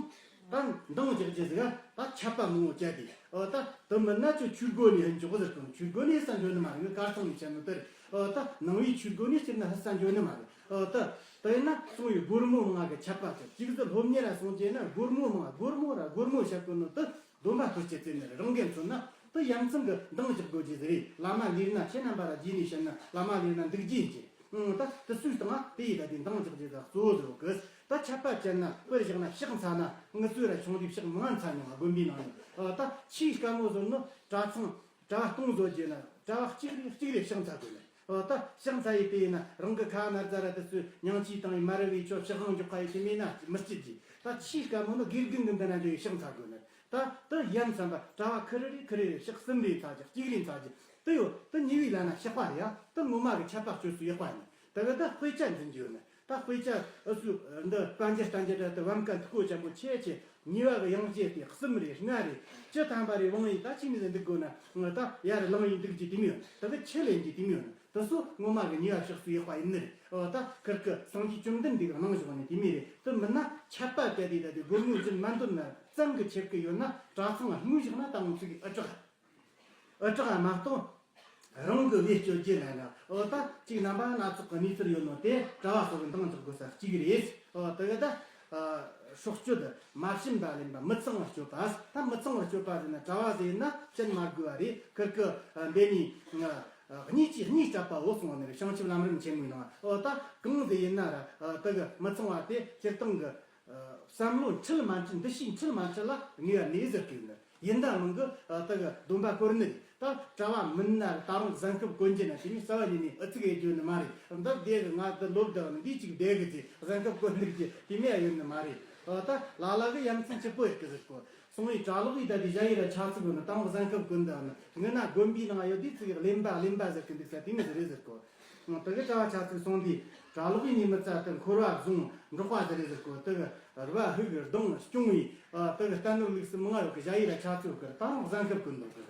ད་འདང་རྒྱག་རྒྱུ་ཟིག་ག་ད་ཆད་པ་མང་བོ་བཅད་དེ། ཨོ་ད་དེ་མིན་ན་ཁྱོད་ཆོས་སྒོ་ནས་ཧིན་འཇོག་ཟེར་གོ་ནི། ཆོས་སྒོ་ནས་ས་འཇོག་ནི་མ་རེད། ངི་གར་སོང་ནས་བཤད་ནི་དེ་རེད། ཨོ་ད་ནང་བའི་ཆོས་སྒོ་ནས་སྤྱིར་ན་ཧི་ས་འཇོག་ནི་མ་རེད། ཨོ་ད་དེ་ཡིན་ན་སོང་བའི་སྒོར་མོ་མང་གི་ཆད་པ་ཆད། གཅིག་ཟིག་སློབ་གཉེར་ར་སོང་རྒྱུ་ན་སྒོར་མོ་མང་། སྒོར་མོ་ར་སྒོར་མོ་བཤད་གོ་ནི་དེ། སྡོམ་པ་ཐོར་སྐྱེད་ཚེ་ནི་རང་འགན་མཚོན་ན། དེ་ཡ་མཚན་གི་འདང་རྒྱག་དགོས་རྒྱུ་ཟིག་རེད། བླ་མ་ལས་ན་ཁྱེད་རྣམ་པ་ར་རྗེས་ནས་བཤད་ན་བླ་མ་ལས་ན་འདུག་རྒྱུ་ཡིན་གྱི། ཨང་ད་དེ་སུས་བཏང་ང་དེ་ཡི་ད་དེ་འདང་རྒྱག་རྒྱུ་ཟིག་གཙོ་བོ་ཟིག་གི། ད་ཆད་པ་བཅད་ན། དཔེར་བཞག་ན་ཕྱག་འཚལ་ན། ངི་ཚོས་ར་ཆུང་དུས་ཕྱག་མང་འཚལ་མྱོང་། དགོན་པའི་ནང་ནས། ཨ་ད་ཆེས་དཀའ་མོ་བཟོ་ནི་གྲྭ་ཚང་གྲྭ་བ་སྟོང་བཟོ་རྒྱུ་ན་གྲྭ་བ་གཅིག་རེ་གཅིག་རེ་ཕྱག་འཚལ་དགོས་ནི། ཨོ་ད་ཕྱག་འཚལ་ཡི་དེ་ཡིན་ན་རང་གི་ཁ་ན་རྫ་ར་དེ་ཚོས་མྱང་ཆུ་བཏང་ཡི་མ་རེད་བས། ཁྱོད་ཕྱག་དབང་འཇོག་ཁ་ཡི་དེ་མེད་ན་མི་སྐྱིད་ཀྱི། ད་ཆེས་དཀའ་མོ་ནི་དགེ་རྒན་གི་འདི་ན་འཇོག་ཡི་ཕྱག་འཚལ་དགོས་ནི། ད་དེ་ཡ་མཚན་པ་གྲྭ་བ་ཁི་རེ་རེ་ཁི་རེ་རེ་ཕྱག་གསུམ་རེ་འཚལ་རྒྱུ། གཅིག་རེ་འཚལ་རྒྱུ་དེ་ཡོད། དེ་ཉེ་བའི་ལ་ན་གཤེགས་པ་རེད་ཡ། དེ་ངོ་མ་གི་ཆད་པ་གཅོད་སའི་ཡག་པ་ཡིན། དེ་གི་ད་དཔེ་ཆ་འཛིན་རྒྱུ་ཡོད་ནི། ད་དཔེ་ཆ་ཨུ་ཚུགས་འདི་པཎ་ཆེན་བསྟན་རྒྱས་འདྲ་དེ་བམ་ཀ་མཐུག་པོ་ཅན་པོ་ཆེ་ཆེ། ཉེ་བ་གི་ཡང་རྗེས་ཏེ་གསུམ་རེ་ལྔ་རེ་བཅུ་ཐམ་པ་རེ་བང་ཡིན། ད་ཅི་ནས་འདུག་དགོས་ན། ང་ད་ཡར་ལངས་ཡིན་འདུག་རྒྱུ་དེ་མོ་ཡོད། དེ་གི་ཆུ་ལེན་རྒྱུ་དེ་མོ་ཡོད། དེ་སོ་ངོ་མ་གི་ཉེ་བ་ཕྱག་སའི་ཡག་པ་ཡིན་ནི་རེད། ཨོ་ད་ཁིར་གི་སངས་རྒྱས་བཅོམ་ལྡན་འདས་གི་གནང་བཞག་ནི་དེ་མོ་རེད། དེ་མིན་ན་ཆད་པ་བཅད་དེ་ད་དེ་སྒོར་མོ་རྒྱུན་མ་འདོན་ན་ཙམ་གི་ཁྱེར་གི་ཡོད་ན། གྲྭ་ཚང་ལ་དངུལ་བཞག་ན་ད་ང་ཚོ་གི་ཨུ་དྲག་ཨུ་དྲག་མ་གཏོགས། རང་གི་བེད་སྤྱོད་རྒྱུ་ན་ན། ཨོ་ད་ཅིག་རྣམ་པ་སྣ་ཚོགས་ཀྱི་གནས་ཚུལ་ཡོད་ནོ་དེ་གྲྭ་བ་སོགས་ཀྱི་འདང་རྒྱག་དགོས་ས་གཅིག་རེད། ཨོ་དེ་གི་ད་ཨ་སྲོག་གཅོད་མ་བྱིན་པ་ལེན་པ། མི་གཙང་བར་སྤྱོད་པ། ད་མི་གཙང་བར་སྤྱོད་པ་ཟེར་ན་གྲྭ་བ་ཟེར་ན་བྱིན་མ་དགོས་པ་རེད། ཁིར་གི་ཨ་འདི་ནི་ཨ་གཉིས་ཀྱིས་གཉིས་སྤྲད་པའོ་གསུངས་ནི་རེད། བྱང་ཆུབ་ལམ་རིམ་ཆེན་མོའི་ནང་། ཨོ་ད་གང་ཟེར་ཡིན་ན་ར་ཨ་དེ་གི་མི་གཙང་བ་དེ་སྤྱིར་བཏང་གི་བསམ་བློ་འཁྲུལ་མ་འཁྲུལ། འདུ་ཤེས་འཁྲུལ་མ་འཁྲུལ་ལ་ངེས་པ་མེད་ཟེར་གི་ཡོད་ནི། ཡིན་ད་མིན་གི་ཨ་དེ་གི་སྡོམ་པ་བསྐོར་ནི་རེད། ད་གྲྭ་བ་མིན་ན་ད་རུང་གཟན་ཤབ་གོན་རྒྱུ་ན་དེ་མོ་རྩ་བ་ཉིད་ནས་ཨུ་ཚུགས་ཡེད་རྒྱུ་ནི་མ་རེད། འདི་བསྡད་གི་ང་འདི་ལོབས་བསྡད་ནི་འདི་གཅིག་བསྡད་གི་ཅེས་གཟན་ཤབ་གོན་ནི་རྒྱུ་དེ་མོ་ཡོད་ནི་མ་རེད། ཨོ་ད་ལ་ལ་གི་ཡ་མཚན་སྐྱིད་པོ་ཡོད་གི་ཟེར་གོ། སོང་བའི་གྲྭ་ལོག་ཡིས་ད་དེ་ཞ་ཡི་ར་ཆ་ཚིག་གོ་ནི། ད་རུང་གཟན་ཤབ་གོན་བསྡད་ནི། ངི་ན་དགོན་པའི་ནང་ཡོད་དུས་ཚིག་གླེན་པ་གླེན་པ་ཟེར་གི་འདུག་ས་དེ་མོ་ཟིག་རེད་ཟེར་གོ། དེ་གི་གྲྭ་བ་ཆ་ཚིག་སོང་དུས་གྲྭ་ལོག་ཡིན་ནི་མི་ཚད་དེ་འཁོར་བ་བཟུང་འབྲོག་པ་ཟེར་རེད་ཟེར་གོ། དེ་གི་རུ་བ་ཧུག་གི་གདོང་སྐྱོང་བའི་ཨ་དེ་གི་རྟ་ནོར་ལུག་སྲིན་མང་ང་ཡོད་གི། ཞ་ཡི་ར་ཆ་ཚིག་གི་ད་རུང་གཟན་ཤབ་གོན་འདུག་གི།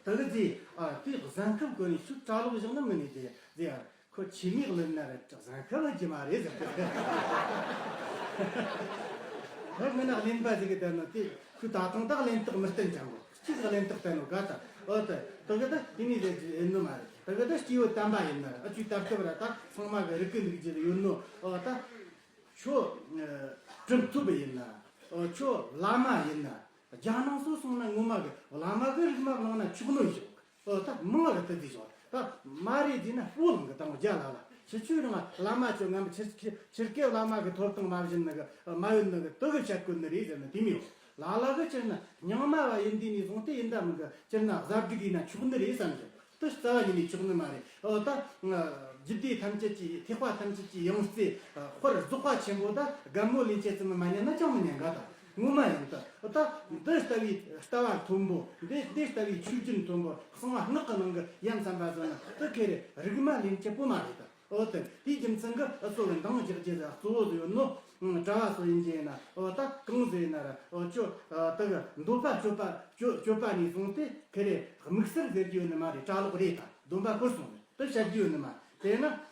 དེ་གི་ཟེ་ཨ་དེ་གཟན་ཤབ་གོན་ནི་ཁྱོད་གྲྭ་ལོག་བཞག་ན་མིན་ནི་དེ་ཟེ་ཨ། ཁོ་ཆེ་མིག་ལོན་ན་རེ་གཟན་ཤབ་ལ་གི་མ་རེད་ཟེར་གི། ཧོར་མི་ནག་གླེན་པ་ཟིག་གི་དེ་ནོ་དེ་ཁོས་ད་དུང་ད་གླེན་རྟགས་མི་བསྟན་ཅང་གོ། གཅིག་གླེན་རྟགས་བསྟན་ནོ་ག་ད། ཨོ་ད་དེ་གི་ད་དེ་ནི་རེད་ཨེ་ནོ་མ་རེད། དེ་གི་ད་སྐྱེས་བུ་དམ་པ་ཡིན་ན་ཨ་ཅུ་ད་སྐབས་ར་ད་ཚང་མ་གི་རིག་གི་འདུག་རྒྱུ་ཡོད་ནོ། ཨོ་ད་ཁྱོད་ཨ་གྲུབ་ཐོབ་ཡིན་ན། ཨོ་ཁྱོད་བླ་མ་ཡིན་ན། རྒྱ་ནང་སོ་སོང་ན་ངོ་མ་གི་བླ་མ་གི་རིག་མ་བླངས་ན་ཆོག་ནོ་ཞིག་ཨོ་ད་མང་བ་གི་དེ་དེ་ཞོག་ད་མ་རེད་ཟེར་ན་སྤོ་ལངས་གི་དང་རྒྱ་ལ་ལ་ཕྱི་ཆོས་རང་བླ་མ་ཆོས་ངམ་ཕྱི་ཕྱི་ཕྱི་སྐད་བླ་མ་གི་ཐོབ་ཐང་མ་བཞིན་ནི་གི་མ་ཡོད་ནི་གི་དེ་གི་བཤད་དགོས་ནི་རེད་ཟེར་ན་དེ་མི་ཡོང་། ལ་ལ་གི་སྤྱིར་ན་རྙིང་མ་བ་ཡིན་དུས་ནས་བཟུང་སྟེ་ཡིན་ད་མིན་གི་སྤྱིར་ན་གཟབ་སྒྲིག་ཡིན་ན་ཆོག་ནི་རེད་བསམ་གི། དེ་རྩ་བ་ཉིད་ནས་ཆོག་ནི་མ་རེད། ཨོ་ད་རྒྱུད་སྡེ་ཐམས་ཅད་ཀྱི་ཐེག་པ་ཐམས་ཅད་ཀྱི་ཡང་རྩེ་དཔལ་རྫོགས་པ་ཆེན་པོ་ད་དགའ་མོ་ལས་ཅི་ཙམ་མ་ཉན་ན་ཅང་མི་ཉན་ག་ད། ངོ་མ་ཡིན་ད། ད་འདི་ལྟ་བུའི་ལྟ་བ་མཐོན་པོ། འདི་འདི་ལྟ་བུའི་ཆོས་བརྒྱུད་མཐོན་པོ་གསང་བ་སྔགས་ཀྱི་ནང་གི་ཡ་མཚན་པ་ཟེར་ན་དེ་ཁེ་རེ་རིག་མ་ལེན་གྱི་པོ་མ་རེད་ད། ཨོ་དེ་དེའི་རྒྱུ་མཚན་གྱིས་ཨུ་ཚོ་གི་འདང་རྒྱག་རྒྱུ་ལ་གཙོ་བོ་ཟིག་ཡོད་ནོ། ཨང་གྲྭ་བ་ཚོ་ཡིན་རྒྱུ་ཡིན་ན་ཨོ་ད་གང་ཟིག་ཡིན་ན་ར་ཨོ་ཅོ་ཨ་དེ་གི་འདོད་པ་སྤྱོད་པ་སྤྱོད་སྤྱོད་པ་ནས་བཟུང་སྟེ་ཁེ་རེ་དམིགས་བསལ་ཟེར་རྒྱུ་ཡོད་ནི་མ་རེད། གྲྭ་ལོག་རེད་ད། སྡོམ་པ་བསྐོར་སོང་ནི་དེ་བཤད་རྒྱུ་ཡོད་ནི་མ། དེས་ན་